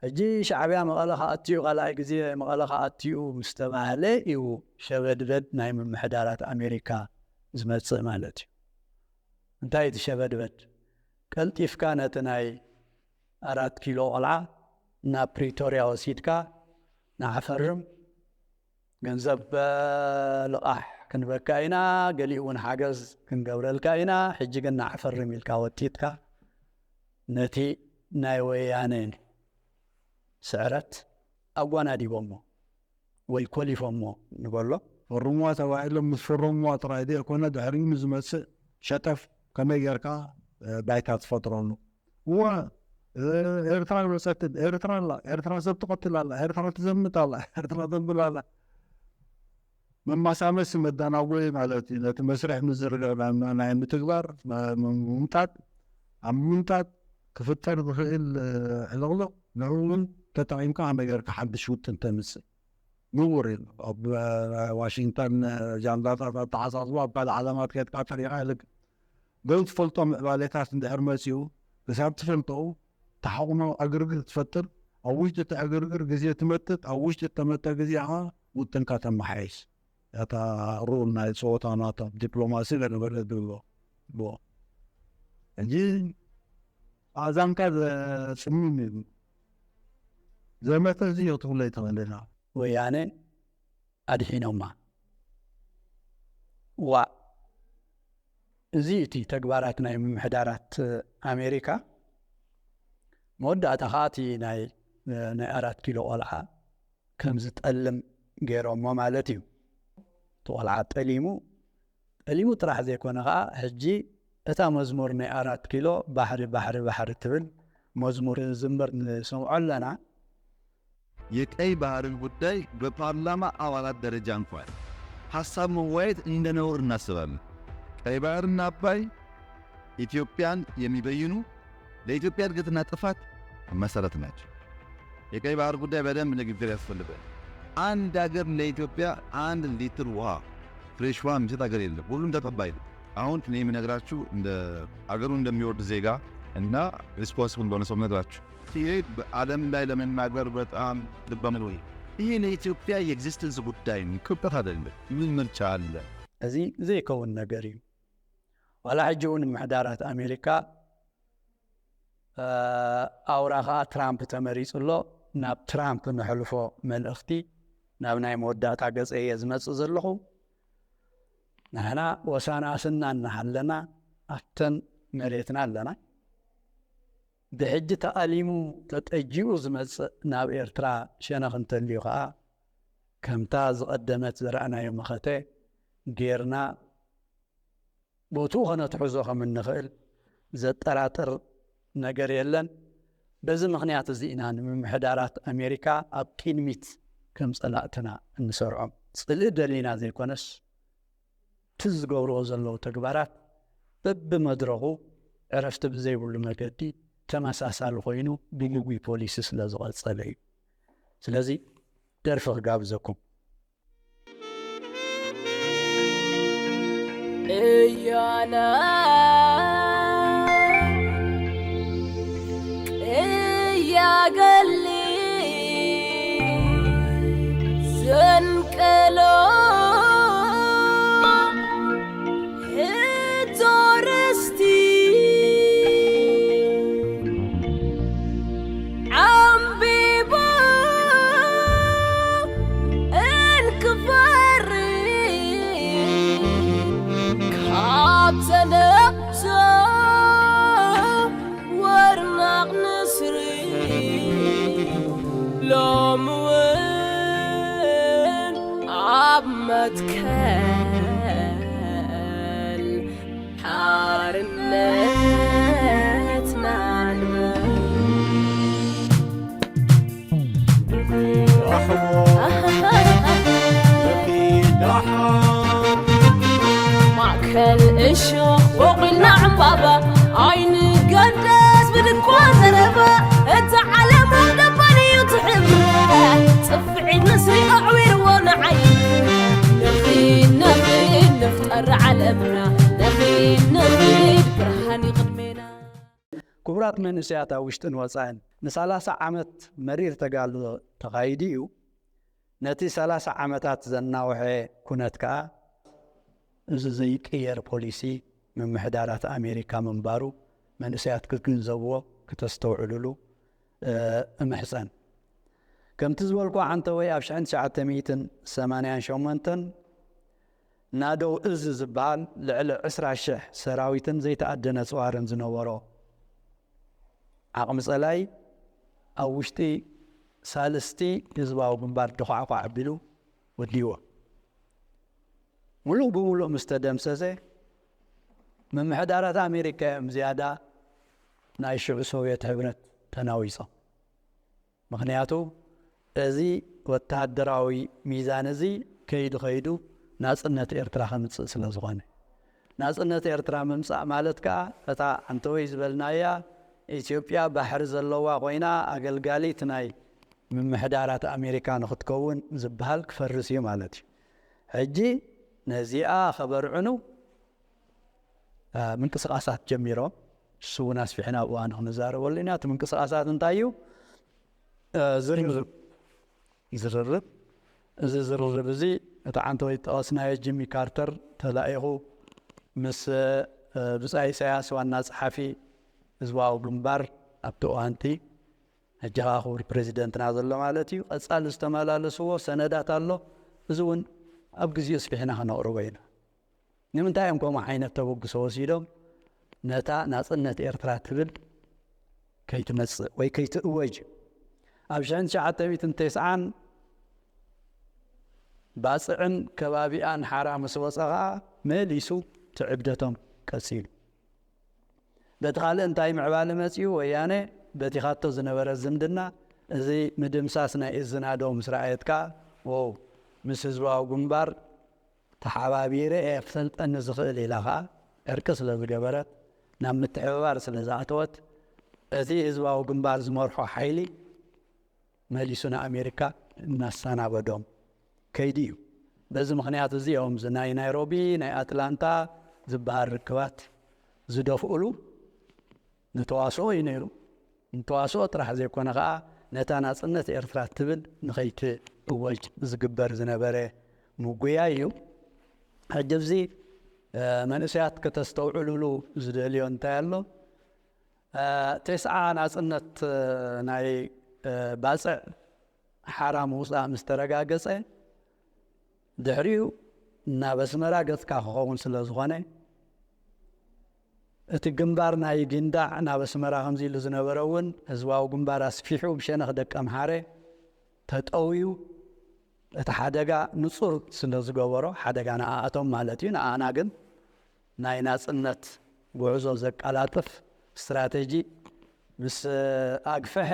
ሕጂ ሻዕብያ መቐለ ክኣትዩ ካልኣይ ግዜ መቐለ ክኣትዩ ምስ ተባህለ እዩ ሸበድበድ ናይ ምምሕዳራት ኣሜሪካ ዝመፅእ ማለት እዩ። እንታይ እቲ ሸበድበድ ቀልጢፍካ ነቲ ናይ ኣራት ኪሎ ቆልዓ ናብ ፕሪቶርያ ወሲድካ ንዓፈርም ገንዘብ ልቓሕ ክንበካ ኢና፣ ገሊኡ እውን ሓገዝ ክንገብረልካ ኢና፣ ሕጂ ግን ንዓፈርም ኢልካ ወጢጥካ ነቲ ናይ ወያነ ስዕረት ኣጓናዲቦሞ ወይ ኮሊፎሞ ንበሎ። ፈርምዋ ተባሂሎም ምስ ፈረምዋ ጥራይ ዘይኮነ ድሕሪኡ ንዝመፅእ ሸጠፍ ከመይ ጌርካ ባይታ ትፈጥረሉ። እዋ ኤርትራ መፀትን ኤርትራ ኣላ ኤርትራ ሰብ ትቐትል ኣላ ኤርትራ ትዘምት ኣላ ኤርትራ ተብል ኣላ መማሳመሲ መዳናጎይ ማለት እዩ ነቲ መስርሕ ምዝርግዕ ናይ ምትግባር ምምጣጥ ኣብ ምምጣጥ ክፍጠር ዝኽእል ዕልቕልቕ ንዕኡ እውን ተጠቒምካ ከመይ ጌርካ ሓድሽ ውጥን ተምፅእ ንውር እዩ ኣብ ዋሽንግተን ጃንዳታት ኣተሓሳስባ ኣብ ካልእ ዓለማት ከድካ ተሪኻ ይልክ ግን ትፈልጦ ምዕባሌታት እንድሕር መፂኡ ክሳብ ትፈልጦ ተሓቑኖ ዕግርግር ትፈጥር ኣብ ውሽጢ እቲ ዕግርግር ግዜ ትመጥጥ ኣብ ውሽጢ እተመጠ ግዜ ከዓ ውጥንካ ተመሓይሽ እታ ሩል ናይ ፀወታ ናቶም ዲፕሎማሲ ገለ ገለ ዝብሎ ብዎ ሕጂ ኣዛንካ ዘፅምም እዩ ዘመተ እዚ ክትብሎ ይትኽእል ኢና ወያነ ኣድሒኖማ ዋእ እዚ እቲ ተግባራት ናይ ምምሕዳራት ኣሜሪካ መወዳእታ ከዓ እቲ ናይ ናይ ኣራት ኪሎ ቆልዓ ከም ዝጠልም ገይሮሞ ማለት እዩ። እቲ ቆልዓ ጠሊሙ ጠሊሙ ጥራሕ ዘይኮነ ከዓ ሕጂ እታ መዝሙር ናይ ኣራት ኪሎ ባሕሪ ባሕሪ ባሕሪ ትብል መዝሙር ዝምር ንሰምዖ ኣለና። የቀይ ባህርን ጉዳይ በፓርላማ አባላት ደረጃ እንኳን ሐሳብ መወያየት እንደ ነውር እናስባለን። ቀይ ባህርና አባይ ኢትዮጵያን የሚበይኑ ለኢትዮጵያ እድገትና ጥፋት መሰረት ናቸው። የቀይ ባህር ጉዳይ በደንብ ንግግር ያስፈልጋል። አንድ ሀገር ለኢትዮጵያ አንድ ሊትር ውሃ፣ ፍሬሽ ውሃ የሚሰጥ ሀገር የለም። ሁሉም ተቀባይ ነው። አሁን እኔ የምነግራችሁ እንደ ሀገሩ እንደሚወድ ዜጋ እና ሪስፖንስብል በሆነ ሰው ነግራችሁ። ይሄ በዓለም ላይ ለመናገር በጣም ልባም ነው። ይሄ ለኢትዮጵያ የኤግዚስተንስ ጉዳይ ነው። ክብጠት አይደለም። ምን ምርጫ አለ? እዚ ዘይከውን ነገር እዩ። ዋላ ሕጂ እውን ምሕዳራት ኣሜሪካ፣ እ፣ ኣውራ ኸኣ ትራምፕ ተመሪጹ ኣሎ። ናብ ትራምፕ ነሕልፎ መልእኽቲ፣ ናብ ናይ መወዳእታ ገጸ እየ ዝመጽእ ዘለኹ። ንሕና ወሳናስና እናሃለና ኣብተን መሬትና ኣለና። ብሕጂ ተኣሊሙ ተጠጂኡ ዝመጽእ ናብ ኤርትራ ሸነኽ እንተልዩ ኸኣ፣ ከምታ ዝቐደመት ዘርኣናዮ መኸተ ጌርና ቦትኡ ኸነትሕዞ ከም እንኽእል ዘጠራጥር ነገር የለን። በዚ ምኽንያት እዚ ኢና ንምምሕዳራት ኣሜሪካ ኣብ ቅድሚት ከም ጸላእትና እንሰርዖም። ጽልኢ ደሊና ዘይኮነስ፣ እቲ ዝገብርዎ ዘለዉ ተግባራት በብመድረኹ ዕረፍቲ ብዘይብሉ መገዲ ተመሳሳሊ ኮይኑ ብግጉይ ፖሊሲ ስለ ዝቐጸለ እዩ። ስለዚ ደርፊ ክጋብዘኩም። እያና ቅያ ገሊ ዘንቀሎ ህቶ ርስቲ ዓምቢባ እንክፈሪ ካብ ተነብሶ ወርናቕ ንስሪ ሎም እውን ኣብ መትከል ሓርነትና ንበል። ማእከል እሾኽ ቦቒልና ዕምባባ ኣይንገደስ ብድኳ ዘረባ እታ ዓለም ደባን እዩ ትሕብረ ጽፍዒት ንስሪ ኣዕዊርዎ ንዓይ ንኺድ ንኺድ ንፍጠር ዓለምና ንኺድ ንኺድ ብርሃን ይቕድሜና። ክቡራት መንእሰያት ኣብ ውሽጥን ወጻእን፣ ንሰላሳ ዓመት መሪር ተጋድሎ ተኻይዱ እዩ። ነቲ ሰላሳ ዓመታት ዘናውሐ ኩነት ከኣ፣ እዚ ዘይቅየር ፖሊሲ ምምሕዳራት ኣሜሪካ ምንባሩ መንእሰያት ክትግንዘብዎ፣ ክተስተውዕሉሉ፣ እ፣ እምሕጸን። ከምቲ ዝበልኩ ዓንተወይ ኣብ ሽሕን ትሽዓተ ሚእትን ሰማንያን ሸሞንተን ናደው እዝ ዝበሃል ልዕሊ ዕስራ ሽሕ ሰራዊትን ዘይተኣደነ ጽዋርን ዝነበሮ ዓቕሚ ጸላኢ ኣብ ውሽጢ ሳልስቲ ህዝባዊ ግንባር ድዃዕኳዕ ኣቢሉ ወዲዎ። ሙሉእ ብሙሉእ ምስ ተደምሰሰ፣ ምምሕዳራት ኣሜሪካ እዮም ዝያዳ ናይ ሽዑ ሶቭየት ሕብረት ተናዊጾም። ምኽንያቱ፣ እዚ ወተሃደራዊ ሚዛን እዚ ከይዱ ከይዱ ናጽነት ኤርትራ ከምጽእ ስለ ዝኾነ። ናጽነት ኤርትራ ምምጻእ ማለት ከኣ፣ እታ ኣንተወይ ዝበልናያ ኢትዮጵያ ባሕሪ ዘለዋ ኮይና፣ ኣገልጋሊት ናይ ምምሕዳራት ኣሜሪካ ንኽትከውን ዝበሃል ክፈርስ እዩ ማለት እዩ። ሕጂ ነዚኣ ከበርዕኑ እ፣ ምንቅስቓሳት ጀሚሮም። እሱ እውን ኣስፊሕና ኣብ እዋኑ ክንዛረበሉ ኢና። እቲ ምንቅስቓሳት እንታይ እዩ? እ፣ ዝርርብ፣ ዝርርብ። እዚ ዝርርብ እዚ፣ እቲ ዓንተወይ ዝጠቐስናዮ ጂሚ ካርተር ተላኢኹ ምስ፣ እ፣ ብጻይ ኢሳያስ ዋና ጸሓፊ ህዝባዊ ግንባር ኣብቲ እዋንቲ፣ ሕጂ ኸኣ ክቡር ፕሬዚደንትና ዘሎ ማለት እዩ፣ ቀጻሊ ዝተመላለስዎ ሰነዳት ኣሎ። እዚ እውን ኣብ ግዜኡ ኣስፊሕና ከነቕርቦ ኢና። ንምንታይ እዮም ከምኡ ዓይነት ተበግሶ ወሲዶም? ነታ ናጽነት ኤርትራ ትብል ከይትመጽእ ወይ ከይትእወጅ። ኣብ ሽሕን ትሽዓተ ሚእትን ተስዓን ባጽዕን ከባቢኣን ሓራ ምስ ወጸ ኸኣ መሊሱ እቲ ዕብደቶም ቀጺሉ። በቲ ካልእ እንታይ ምዕባለ መጺኡ? ወያነ በቲኻቶ ዝነበረ ዝምድና፣ እዚ ምድምሳስ ናይ እዝናዶ ምስ ረኣየት ከኣ፣ ዎው፣ ምስ ህዝባዊ ግንባር ተሓባቢረ እየ ክሰልጠኒ ዝኽእል ኢላ ኸኣ ዕርቂ ስለ ዝገበረት፣ ናብ ምትሕብባር ስለ ዝኣተወት፣ እቲ ህዝባዊ ግንባር ዝመርሖ ሓይሊ መሊሱ ንኣሜሪካ እናሰናበዶም ከይዱ እዩ። በዚ ምኽንያት እዚ እዮም እዚ ናይ ናይሮቢ፣ ናይ ኣትላንታ ዝበሃል ርክባት ዝደፍኡሉ። ንተዋስኦ እዩ ነይሩ። ንተዋስኦ ጥራሕ ዘይኮነ ኸኣ፣ ነታ ናጽነት ኤርትራ ትብል ንኸይትእወጅ ዝግበር ዝነበረ ምጉያይ እዩ። ሕጂ ኣብዚ መንእሰያት ከተስተውዕሉሉ ዝደልዮ እንታይ ኣሎ? ተስዓ ናጽነት ናይ ባጽዕ ሓራ ምውጻእ ምስ ተረጋገጸ፣ ድሕሪኡ ናብ ኣስመራ ገጽካ ክኸውን ስለ ዝኾነ፣ እቲ ግንባር ናይ ጊንዳዕ ናብ ኣስመራ ከምዚ ኢሉ ዝነበረ እውን፣ ህዝባዊ ግንባር ኣስፊሑ ብሸነኽ ደቀምሓረ ተጠውዩ፣ እቲ ሓደጋ ንጹር ስለ ዝገበሮ፣ ሓደጋ ንኣኣቶም ማለት እዩ፣ ንኣና ግን ናይ ናጽነት ጉዕዞ ዘቀላጥፍ ስትራተጂ ምስ ኣግፈሐ፣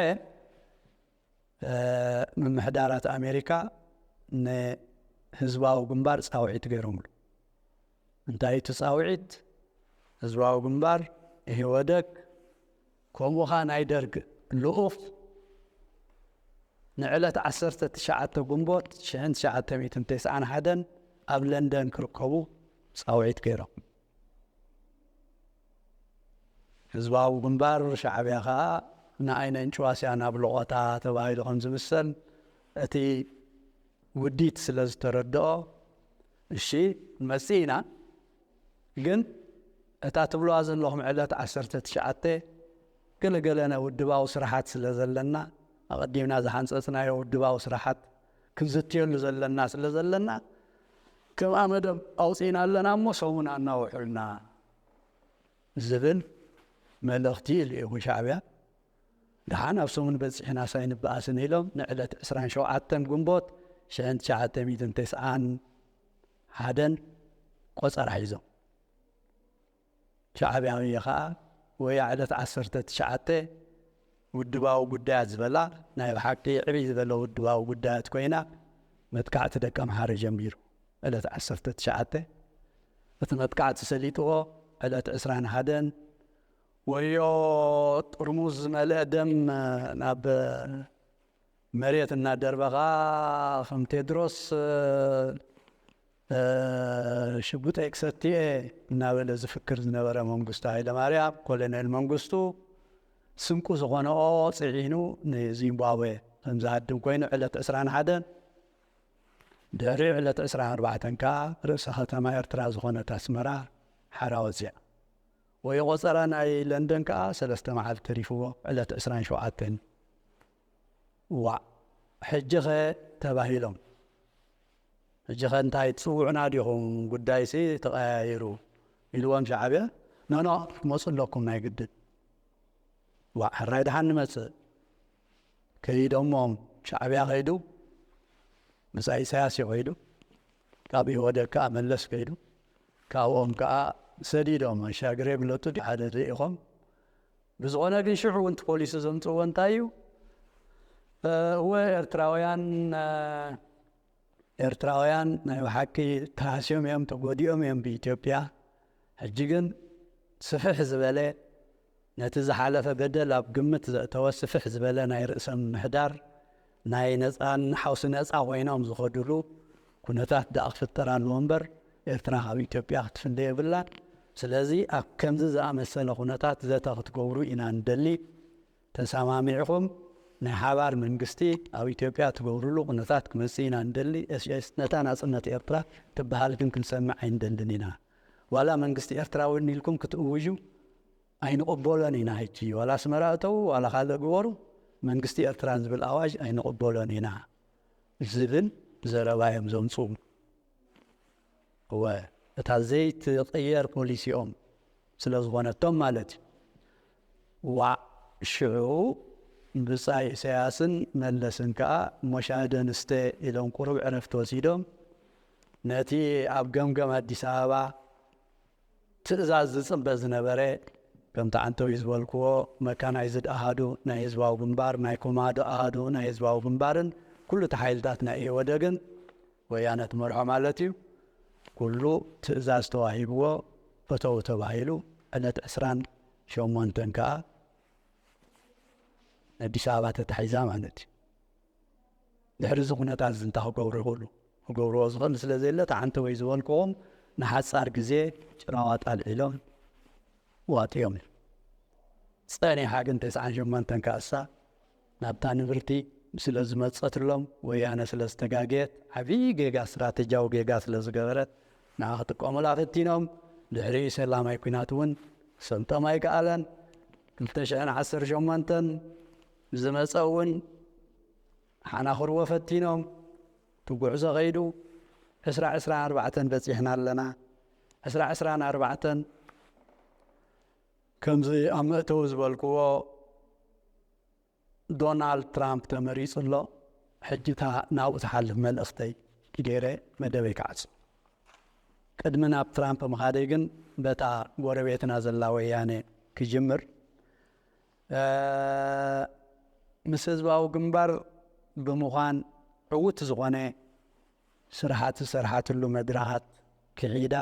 ምምሕዳራት ኣሜሪካ ንህዝባዊ ግንባር ጻውዒት ገይሮምሉ። እንታይ እቲ ጻውዒት? ህዝባዊ ግንባር፣ ኢህወደግ፣ ከምኡ ኸኣ ናይ ደርግ ልኡኽ ንዕለት ዓሰርተ ትሽዓተ ግንቦት ሽሕን ትሽዓተ ሚእትን ተስዓን ሓደን ኣብ ለንደን ክርከቡ ጻውዒት ገይሮም። ህዝባዊ ግንባር፣ ሻዕብያ ኸኣ ንኣይነን ጭዋስያ ናብ ለቖታ ተባሂሉ ከም ዝምሰል እቲ ውዲት ስለ ዝተረድኦ፣ እሺ፣ ንመጽእ ኢና፣ ግን እታ ትብልዋ ዘለኹም ዕለት ዓሰርተ ትሽዓተ ገለገለ ናይ ውድባዊ ስራሓት ስለ ዘለና፣ ኣቐዲምና ዝሓንጸጽናዮ ውድባዊ ስራሓት ክንዝትየሉ ዘለና ስለ ዘለና፣ ከምኣ መደብ ኣውጺእና ኣለና እሞ ሰሙን ኣናውሑልና ዝብል መልእኽቲ ልኢኹ ሻዕብያ። ደሓን ኣብ ሰሙን በጺሕናስ ኣይንበኣስን ኢሎም ንዕለት ዕስራን ሸውዓተን ግንቦት ሽሕን ትሽዓተ ሚእትን ተስዓን ሓደን ቆጸራ ሒዞም። ሻዕብያዊ ኸኣ ወያ ዕለት ዓሰርተ ትሽዓተ ውድባዊ ጉዳያት ዝበላ ናይ ብሓቂ ዕብይ ዝበለ ውድባዊ ጉዳያት ኮይና መጥቃዕቲ ደቂ ኣምሓረ ጀሚሩ። ዕለት ዓሰርተ ትሽዓተ እቲ መጥቃዕቲ ሰሊጥዎ ዕለት ዕስራን ሓደን ወዮ ጥርሙዝ ዝመልአ ደም ናብ መሬት እናደርበኻ ከም ቴድሮስ ሽጉጠይ ክሰቲ እየ እናበለ ዝፍክር ዝነበረ መንግስቱ ሃይለማርያም፣ ኮሎኔል መንግስቱ፣ ስንቁ ዝኾነኦ ጽዒኑ ንዚምባብዌ ከም ዝሃድም ኮይኑ ዕለት ዕስራን ሓደን ድሕሪ ዕለት ዕስራን ኣርባዕተን ከኣ ርእሰ ከተማ ኤርትራ ዝኾነት ኣስመራ ሓራ ወጽያ። ወይ ቆጸራ ናይ ለንደን ከኣ ሰለስተ መዓልቲ ተሪፍዎ ዕለት ዕስራን ሸውዓተን። ዋዕ፣ ሕጂ ኸ ተባሂሎም። ሕጂ ኸ እንታይ ትጽውዑና ዲኹም? ጉዳይሲ ተቐያይሩ ኢልዎም ሻዕብያ። ኖኖ፣ ክትመጹ ኣለኩም ናይ ግድን። ዋዕ፣ ሕራይ ደሓን ንመጽእ። ከይዶሞም ሻዕብያ ከይዱ፣ ምጻ ኢሳያስ እዩ ከይዱ። ካብ ኢህወደግ ከኣ መለስ ከይዱ። ካብኦም ከኣ ሰዲዶም ኣሻግሬ ግለጡ ድዩ ሓደ ርኢኹም። ብዝኾነ ግን ሽዑ እውን እቲ ፖሊሲ ዘምጽእዎ እንታይ እዩ? እ፣ እወ ኤርትራውያን፣ እ፣ ኤርትራውያን ናይ ብሓቂ ተሃስዮም እዮም፣ ተጎዲኦም እዮም ብኢትዮጵያ። ሕጂ ግን ስፍሕ ዝበለ ነቲ ዝሓለፈ በደል ኣብ ግምት ዘእተወ ስፍሕ ዝበለ ናይ ርእሰ ምምሕዳር፣ ናይ ነጻን ሓውሲ ነጻ ኮይኖም ዝኸዱሉ ኩነታት ደኣ ክፍጠር ኣለዎ እምበር፣ ኤርትራ ካብ ኢትዮጵያ ክትፍለ የብላን። ስለዚ ኣብ ከምዚ ዝኣመሰለ ኩነታት ዘተ ክትገብሩ ኢና ንደሊ። ተሰማሚዕኹም ናይ ሓባር መንግስቲ ኣብ ኢትዮጵያ ትገብሩሉ ኩነታት ክመጽእ ኢና ንደሊ። ኤስ ኤስ ነታ ናጽነት ኤርትራ ትበሃል ግን ክንሰምዕ ኣይንደልን ኢና። ዋላ መንግስቲ ኤርትራ እውን ኢልኩም ክትእውጁ ኣይንቕበሎን ኢና። ሕጂ ዋላ ኣስመራ እተው፣ ዋላ ካልእ ግበሩ፣ መንግስቲ ኤርትራ ዝብል ኣዋጅ ኣይንቕበሎን ኢና ዝብል ዘረባ እዮም ዘምጽኡ። እወ፣ እታ ዘይትቕየር ፖሊሲኦም ስለ ዝኾነቶም ማለት እዩ። ዋዕ፣ ሽዑ ብጻይ ኢሳያስን መለስን ከኣ እሞ ሻሂ ደንስተ ኢሎም ቁሩብ ዕረፍቲ ወሲዶም፣ ነቲ ኣብ ገምገም ኣዲስ ኣበባ ትእዛዝ ዝጽበ ዝነበረ፣ ከምቲ ዓንተው ዝበልክዎ፣ መካናይዝድ ኣሃዱ ናይ ህዝባዊ ግንባር፣ ናይ ኮማዶ ኣሃዱ ናይ ህዝባዊ ግንባርን ኩሉ እቲ ሓይልታት ናይ ኢህወደግን፣ ወያነ ትመርሖ ማለት እዩ፣ ኩሉ ትእዛዝ ተዋሂብዎ ፈተው ተባሂሉ ዕለት ዕስራን ሸሞንተን ከኣ ኣዲስ ኣበባ ተታሒዛ ማለት እዩ። ድሕሪ እዚ ኩነታት እዚ እንታይ ክገብሩ ይኽእሉ? ክገብርዎ ዝኽእል ስለ ዘየለ፣ እቲ ሓንቲ ወይ ዝበልክዎም ንሓጻር ግዜ ጭራዋጣ ኣልዒሎም ዋጥዮም። ጸኒሓ ግን ተስዓን ሸሞንተን ካሳ ናብታ ንብርቲ ስለ ዝመጸትሎም፣ ወያነ ስለ ዝተጋገየት፣ ዓብዪ ጌጋ፣ ስትራተጂያዊ ጌጋ ስለ ዝገበረት፣ ንዓ ክጥቀሙላ ፈቲኖም። ድሕሪኡ ሰላማይ ኲናት እውን ክሰልጦም ኣይከኣለን። ክልተ ሽሕን ዓሰርተ ሸሞንተን ዝመጸ እውን ሓናኽርዎ ፈቲኖም። እቲ ጉዕዞ ከይዱ ዕስራ ዕስራን ኣርባዕተን በጺሕና ኣለና። ዕስራ ዕስራን ኣርባዕተን ከምዚ ኣብ መእተዊ ዝበልክዎ ዶናልድ ትራምፕ ተመሪጹ ኣሎ። ሕጂ እታ ናብኡ ትሓልፍ መልእኽተይ ገይረ መደበይ ክዓጽ። ቅድሚ ናብ ትራምፕ ምኻደይ ግን በታ ጎረቤትና ዘላ ወያነ ክጅምር። እ፣ ምስ ህዝባዊ ግንባር ብምዃን ዕዉት ዝኾነ ስራሓት ዝሰርሓትሉ መድረኻት ክሒዳ፣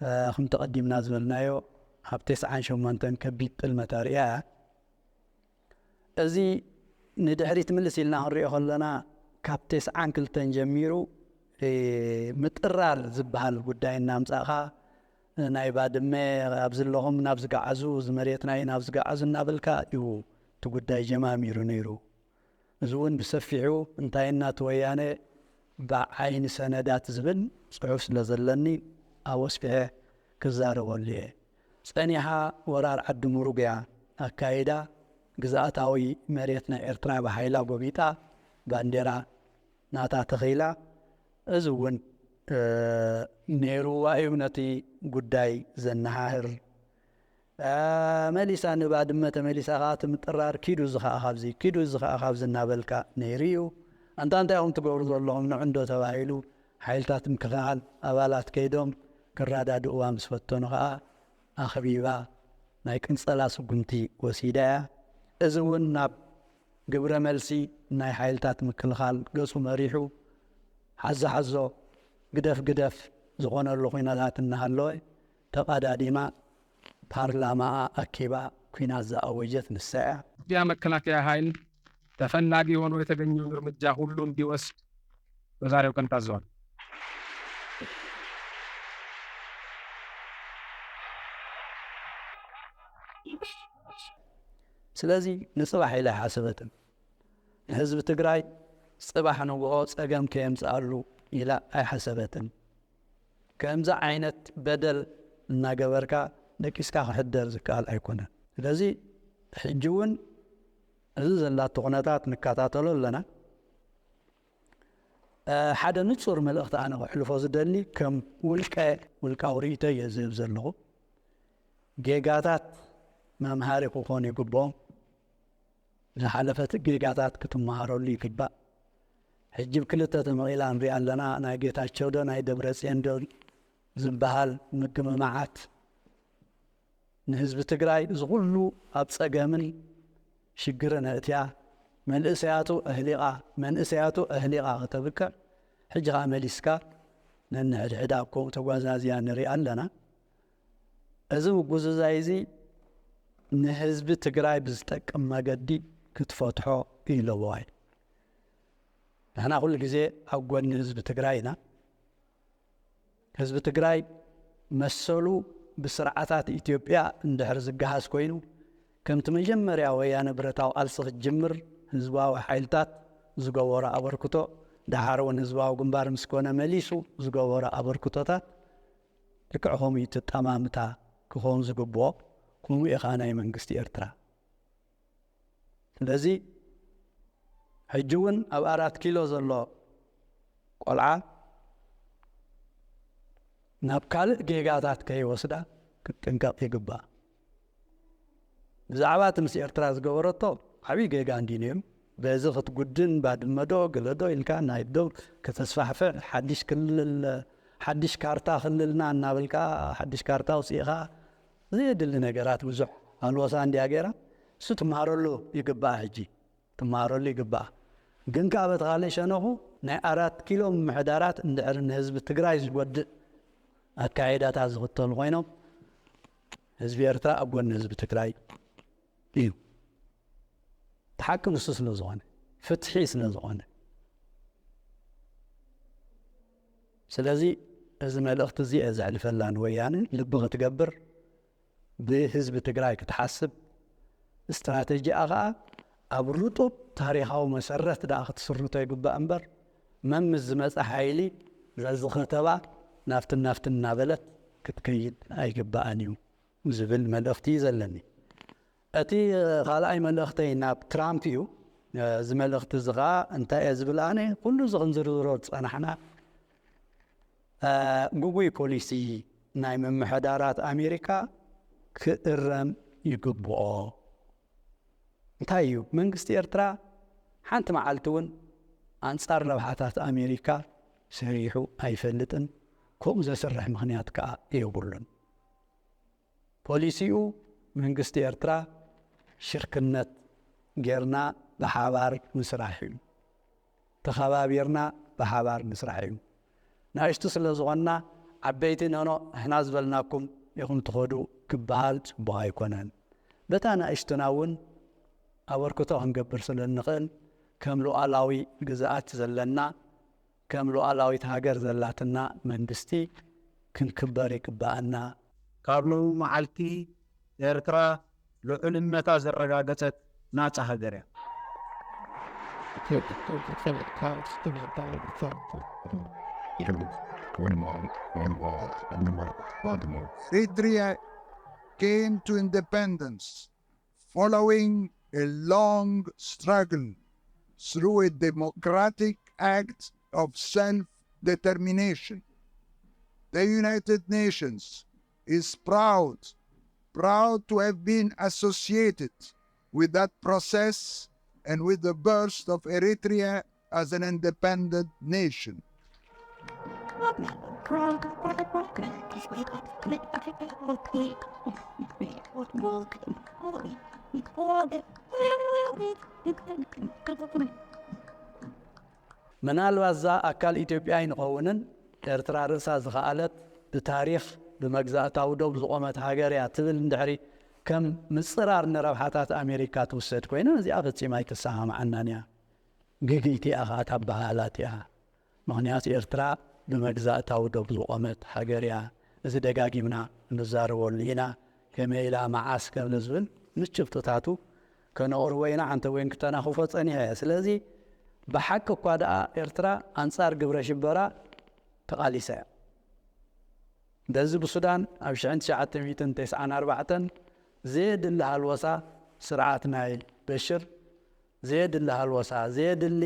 እ፣ ከም ተቐዲምና ዝበልናዮ ኣብ ተስዓን ሸሞንተን ከቢድ ጥልመት ኣርእያ እያ። እዚ ንድሕሪት ምልስ ኢልና ክንሪኦ ከለና፣ ካብ ተስዓን ክልተን ጀሚሩ፣ እ፣ ምጥራር ዝበሃል ጉዳይ እናምጻእኻ፣ እ፣ ናይ ባድመ ኣብዚ ኣለኹም ናብ ዝገዓዙ፣ እዚ መሬትና እዩ ናብ ዝገዓዙ እናበልካ እዩ እቲ ጉዳይ ጀማሚሩ ነይሩ። እዚ እውን ብሰፊሑ እንታይ እናቲ ወያነ ብዓይኒ ሰነዳት ዝብል ጽሑፍ ስለ ዘለኒ፣ ኣብ ኣስፊሐ ክዛረበሉ እየ። ጸኒሓ ወራር ዓዲ ምሩግ እያ ኣካይዳ። ግዝኣታዊ መሬት ናይ ኤርትራ ብሓይላ ጎቢጣ፣ ባንዴራ ናታ ተኸይላ። እዚ እውን፣ እ፣ ነይርዋ እዩ ነቲ ጉዳይ ዘነሃህር። እ፣ መሊሳ ንባድመ ተመሊሳ ኸዓ ትምጥራር፣ ኪዱ እዚ ኸዓ ካብዚ፣ ኪዱ እዚ ኸዓ ካብዚ እናበልካ ነይሩ እዩ። ኣንታ እንታይ ኢኹም ትገብሩ ዘለኹም ንዑ እንዶ ተባሂሉ፣ ሓይልታት ምክልኻል ኣባላት ከይዶም ክረዳድእዋ ምስ ፈተኑ ኸዓ ኣኽቢባ ናይ ቅንጸላ ስጉምቲ ወሲዳ እያ። እዚ እውን ናብ ግብረ መልሲ ናይ ሓይልታት ምክልኻል ገጹ መሪሑ፣ ሓዞ ሓዞ፣ ግደፍ ግደፍ ዝኾነሉ ኲነታት እናሃለወ፣ ተቐዳዲማ ፓርላማኣ ኣኪባ ኲናት ዝኣወጀት ንሳ እያ። የኢትዮጵያ መከላከያ ኃይል ተፈላጊ ሆኖ የተገኘውን እርምጃ ሁሉ እንዲወስድ በዛሬው ቀን ታዘዋል። ስለዚ ንጽባሕ ኢላ ኣይሓሰበትን። ንህዝቢ ትግራይ ጽባሕ ንግሆ ጸገም ከየምጽኣሉ ኢላ ኣይሓሰበትን። ከምዚ ዓይነት በደል እናገበርካ ደቂስካ ክሕደር ዝከኣል ኣይኮነን። ስለዚ ሕጂ እውን እዚ ዘላቶ ኩነታት ንከታተሎ ኣለና። እ፣ ሓደ ንጹር መልእኽቲ ኣነ ከሕልፎ ዝደሊ፣ ከም ውልቀ፣ ውልቃዊ ርእይቶ እየ ዝህብ ዘለኹ። ጌጋታት መምሃሪ ክኾኑ ይግብኦም። ዝሓለፈት ጌጋታት ክትመሃረሉ ይግባእ። ሕጂ ብክልተ ተመቒላ ንሪኣ ኣለና። ናይ ጌታቸው ዶ ናይ ደብረጽዮን ዶ ዝበሃል ምግምማዓት ንህዝቢ ትግራይ እዚ ኩሉ ኣብ ጸገምን ሽግርን ኣእትያ፣ መንእሰያቱ ኣህሊቓ፣ መንእሰያቱ ኣህሊቓ ከተብቅዕ፣ ሕጂ ኸኣ መሊስካ ነንሕድሕዳ እኮ ተጓዛዝያ ንሪኣ ኣለና። እዚ ምጉዝዛይ እዚ ንህዝቢ ትግራይ ብዝጠቅም መገዲ ክትፈትሖ እዩ ለበዋይ። ንሕና ኩሉ ግዜ ኣብ ጎኒ ህዝቢ ትግራይ ኢና። ህዝቢ ትግራይ መሰሉ ብስርዓታት ኢትዮጵያ እንድሕር ዝገሃስ ኮይኑ፣ ከምቲ መጀመርያ ወያነ ብረታዊ ቃልሲ ክትጅምር ህዝባዊ ሓይልታት ዝገበሮ ኣበርክቶ፣ ደሓር እውን ህዝባዊ ግንባር ምስ ኮነ መሊሱ ዝገበሮ ኣበርክቶታት፣ ልክዕ ከምኡ እዩ እቲ ኣጠማምታ ክኸውን ዝግብኦ። ከምኡ እዩ ኸዓ ናይ መንግስቲ ኤርትራ። ስለዚ ሕጂ እውን ኣብ ኣራት ኪሎ ዘሎ ቆልዓ ናብ ካልእ ጌጋታት ከይወስዳ ክትጥንቀቕ ይግባእ። ብዛዕባ እቲ ምስ ኤርትራ ዝገበረቶ ዓብዪ ጌጋ እንድዩ ነይሩ። በዚ ክትጉድን ባድመ ዶ ገለ ዶ ኢልካ ናይ ዶ ከተስፋሕፍሕ ሓድሽ ክልል፣ ሓድሽ ካርታ ክልልና እናበልካ ሓድሽ ካርታ ኣውፂእኻ ዘየድሊ ነገራት ብዙሕ ኣልወሳ እንድያ ገይራ። እሱ ትመሃረሉ ይግባእ፣ ሕጂ ትመሃረሉ ይግባእ። ግን ከዓ በቲ ካልእ ሸነኹ ናይ ኣራት ኪሎ ምምሕዳራት እንድሕር ንህዝቢ ትግራይ ዝጎድእ ኣካይዳታት ዝኽተሉ ኮይኖም ህዝቢ ኤርትራ ኣብ ጎኒ ህዝቢ ትግራይ እዩ። እቲ ሓቂ ንሱ ስለ ዝኾነ፣ ፍትሒ ስለ ዝኾነ። ስለዚ እዚ መልእኽቲ እዚ እየ ዘሕልፈላ ንወያነ ልቢ ክትገብር፣ ብህዝቢ ትግራይ ክትሓስብ፣ ስትራተጂኣ ኸዓ ኣብ ርጡብ ታሪኻዊ መሰረት ደኣ ክትስርቶ ይግባእ እምበር፣ መምስ ዝመፀ ሓይሊ ዘዝኸተባ ናፍትን ናፍትን እናበለት ክትከይድ ኣይግባኣን እዩ ዝብል መልእኽቲ እዩ ዘለኒ። እቲ ካልኣይ መልእኽተይ ናብ ትራምፕ እዩ። እዚ መልእኽቲ እዚ ኸዓ እንታይ እየ ዝብል ኣነ፣ ኩሉ እዚ ክንዝርዝሮ ዝፀናሕና ግጉይ ፖሊሲ ናይ ምምሕዳራት ኣሜሪካ ክእረም ይግብኦ። እንታይ እዩ? መንግስቲ ኤርትራ ሓንቲ መዓልቲ እውን ኣንጻር ረብሓታት ኣሜሪካ ሰሪሑ ኣይፈልጥን። ከምኡ ዘስርሕ ምኽንያት ከኣ የብሉን። ፖሊሲኡ መንግስቲ ኤርትራ ሽርክነት ጌርና ብሓባር ምስራሕ እዩ። ተኸባቢርና ብሓባር ምስራሕ እዩ። ንኣሽቱ ስለ ዝኾንና ዓበይቲ ኖኖ ንሕና ዝበልናኩም ኢኹም ትኸዱ ክበሃል ጽቡቕ ኣይኮነን። በታ ንኣሽቱና እውን ኣበርክቶ ክንገብር ስለ እንኽእል ከም ሉዓላዊ ግዝኣት ዘለና ከም ሉዓላዊት ሃገር ዘላትና መንግስቲ ክንክበር ይግበኣና። ካብ ሎሚ መዓልቲ ኤርትራ ልዑልነታ ዘረጋገጸት ናጻ ሃገር እያ። Eritrea came to independence following a long struggle through a democratic act of self-determination. The United Nations is proud, proud to have been associated with that process and with the birth of Eritrea as an independent nation. ምናልባት እዛ ኣካል ኢትዮጵያ ኣይንኸውንን፣ ኤርትራ ርእሳ ዝኸኣለት፣ ብታሪኽ ብመግዛእታዊ ዶብ ዝቖመት ሃገር እያ ትብል እንድሕሪ ከም ምጽራር ንረብሓታት ኣሜሪካ ትውሰድ ኮይና፣ እዚኣ ፈጺማ ኣይትሰማምዓናን እያ። ግግይቲ እያ ኸኣ ተበሃሃላት እያ። ምኽንያቱ ኤርትራ ብመግዛእታዊ ዶብ ዝቖመት ሃገር እያ። እዚ ደጋጊምና ንዛረበሉ ኢና። ከመይ ኢላ፣ መዓስ፣ ከም ንዝብል ንጭብጥታቱ ከነቕርቦ ኢና። ሓንቲ ወይን ክተናኽፎ ጸኒሐ እየ። ስለዚ ብሓቂ እኳ ደኣ ኤርትራ ኣንጻር ግብረ ሽበራ ተቓሊሳ እያ። በዚ ብሱዳን ኣብ ሽሕን ትሽዓተ ሚእትን ተስዓን ኣርባዕተን ዘየድሊ ሃልወሳ ስርዓት ናይ በሽር፣ ዘየድሊ ሃልወሳ፣ ዘየድሊ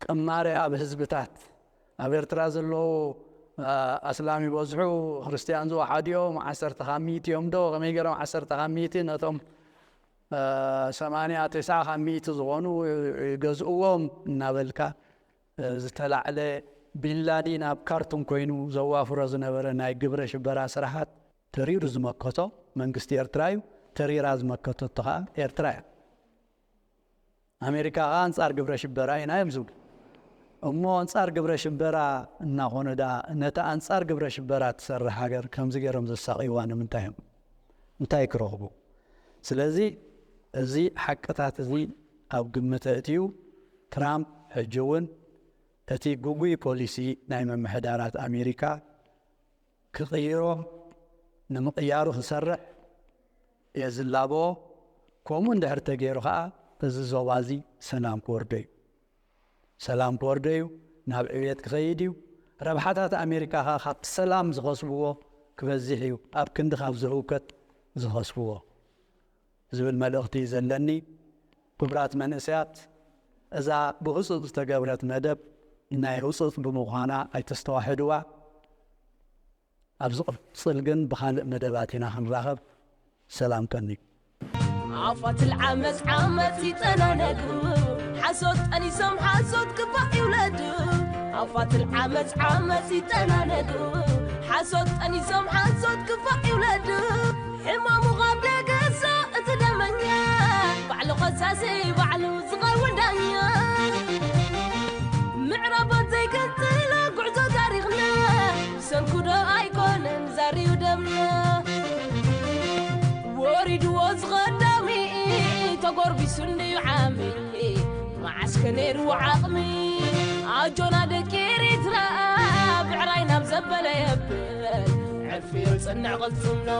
ቅማረ ኣብ ህዝብታት፣ ኣብ ኤርትራ ዘለዉ፣ ኣ፣ ኣስላም ይበዝሑ፣ ክርስትያን ዝወሓዱ እዮም፣ ዓሰርተ ካብ ሚእቲ እዮም ዶ፣ ከመይ ገይሮም ዓሰርተ ካብ ሚእቲ ነቶም፣ ኣ፣ ሰማንያ፣ ተስዓ ካብ ሚእቲ ዝኾኑ ይገዝእዎም እናበልካ፣ እ፣ ዝተላዕለ ቢንላዲን ኣብ ካርቱም ኮይኑ ዘዋፍሮ ዝነበረ ናይ ግብረ ሽበራ ስራሓት ተሪሩ ዝመከቶ መንግስቲ ኤርትራ እዩ። ተሪራ ዝመከተቶ ኸኣ ኤርትራ እያ። ኣሜሪካ ኸኣ ኣንጻር ግብረ ሽበራ ኢና እዮም ዝብሉ። እሞ ኣንጻር ግብረ ሽበራ እናኾነ ደኣ ነቲ ኣንጻር ግብረ ሽበራ ትሰርሕ ሃገር ከምዚ ገይሮም ዘሳቕይዋ ንምንታይ እዮም? እንታይ ክረኽቡ? ስለዚ እዚ ሓቅታት እዚ ኣብ ግምት ኣእትዩ ትራምፕ ሕጂ እውን እቲ ግጉይ ፖሊሲ ናይ ምምሕዳራት ኣሜሪካ ክቕይሮ፣ ንምቕያሩ ክሰርሕ እየ ዝላበዎ። ከምኡ እንድሕር ተገይሩ ኸኣ እዚ ዞባ እዚ ሰላም ክወርዶ እዩ። ሰላም ክወርዶ እዩ፣ ናብ ዕብየት ክኸይድ እዩ። ረብሓታት ኣሜሪካ ኸኣ ካብቲ ሰላም ዝኸስብዎ ክበዝሕ እዩ፣ ኣብ ክንዲ ካብዚ ህውከት ዝኸስብዎ ዝብል መልእኽቲ እዩ ዘለኒ። ክቡራት መንእሰያት፣ እዛ ብህጹጽ ዝተገብረት መደብ ናይ ህጹጽ ብምዃና ኣይተስተዋሕድዋ። ኣብ ዝቕጽል ግን ብኻልእ መደባት ኢና ክንራኸብ። ሰላም ቀንዩ። ኣፋት العمز عمز يتنانقو حسود أنيسهم حسود كفا يولدو ኣፋት العمز عمز يتنانقو حسود أنيسهم حسود كفا يولدو ሕማሙ ኻብ ደገሳ እቲ ደመኛ ባዕሉ ኸሳሲ ባዕሉ ዝኸውን ዳኛ ሪድዎ ዝቐዳሚ ተጎርቢሱ እንድዩ ዓሚ መዓስከ ነይሩ ዓቕሚ ኣጆና ደቂ ኤሪትራ ብዕራይ ናብ ዘበለ የብል ዕርፊ የውፅንዕ ቅልፅምና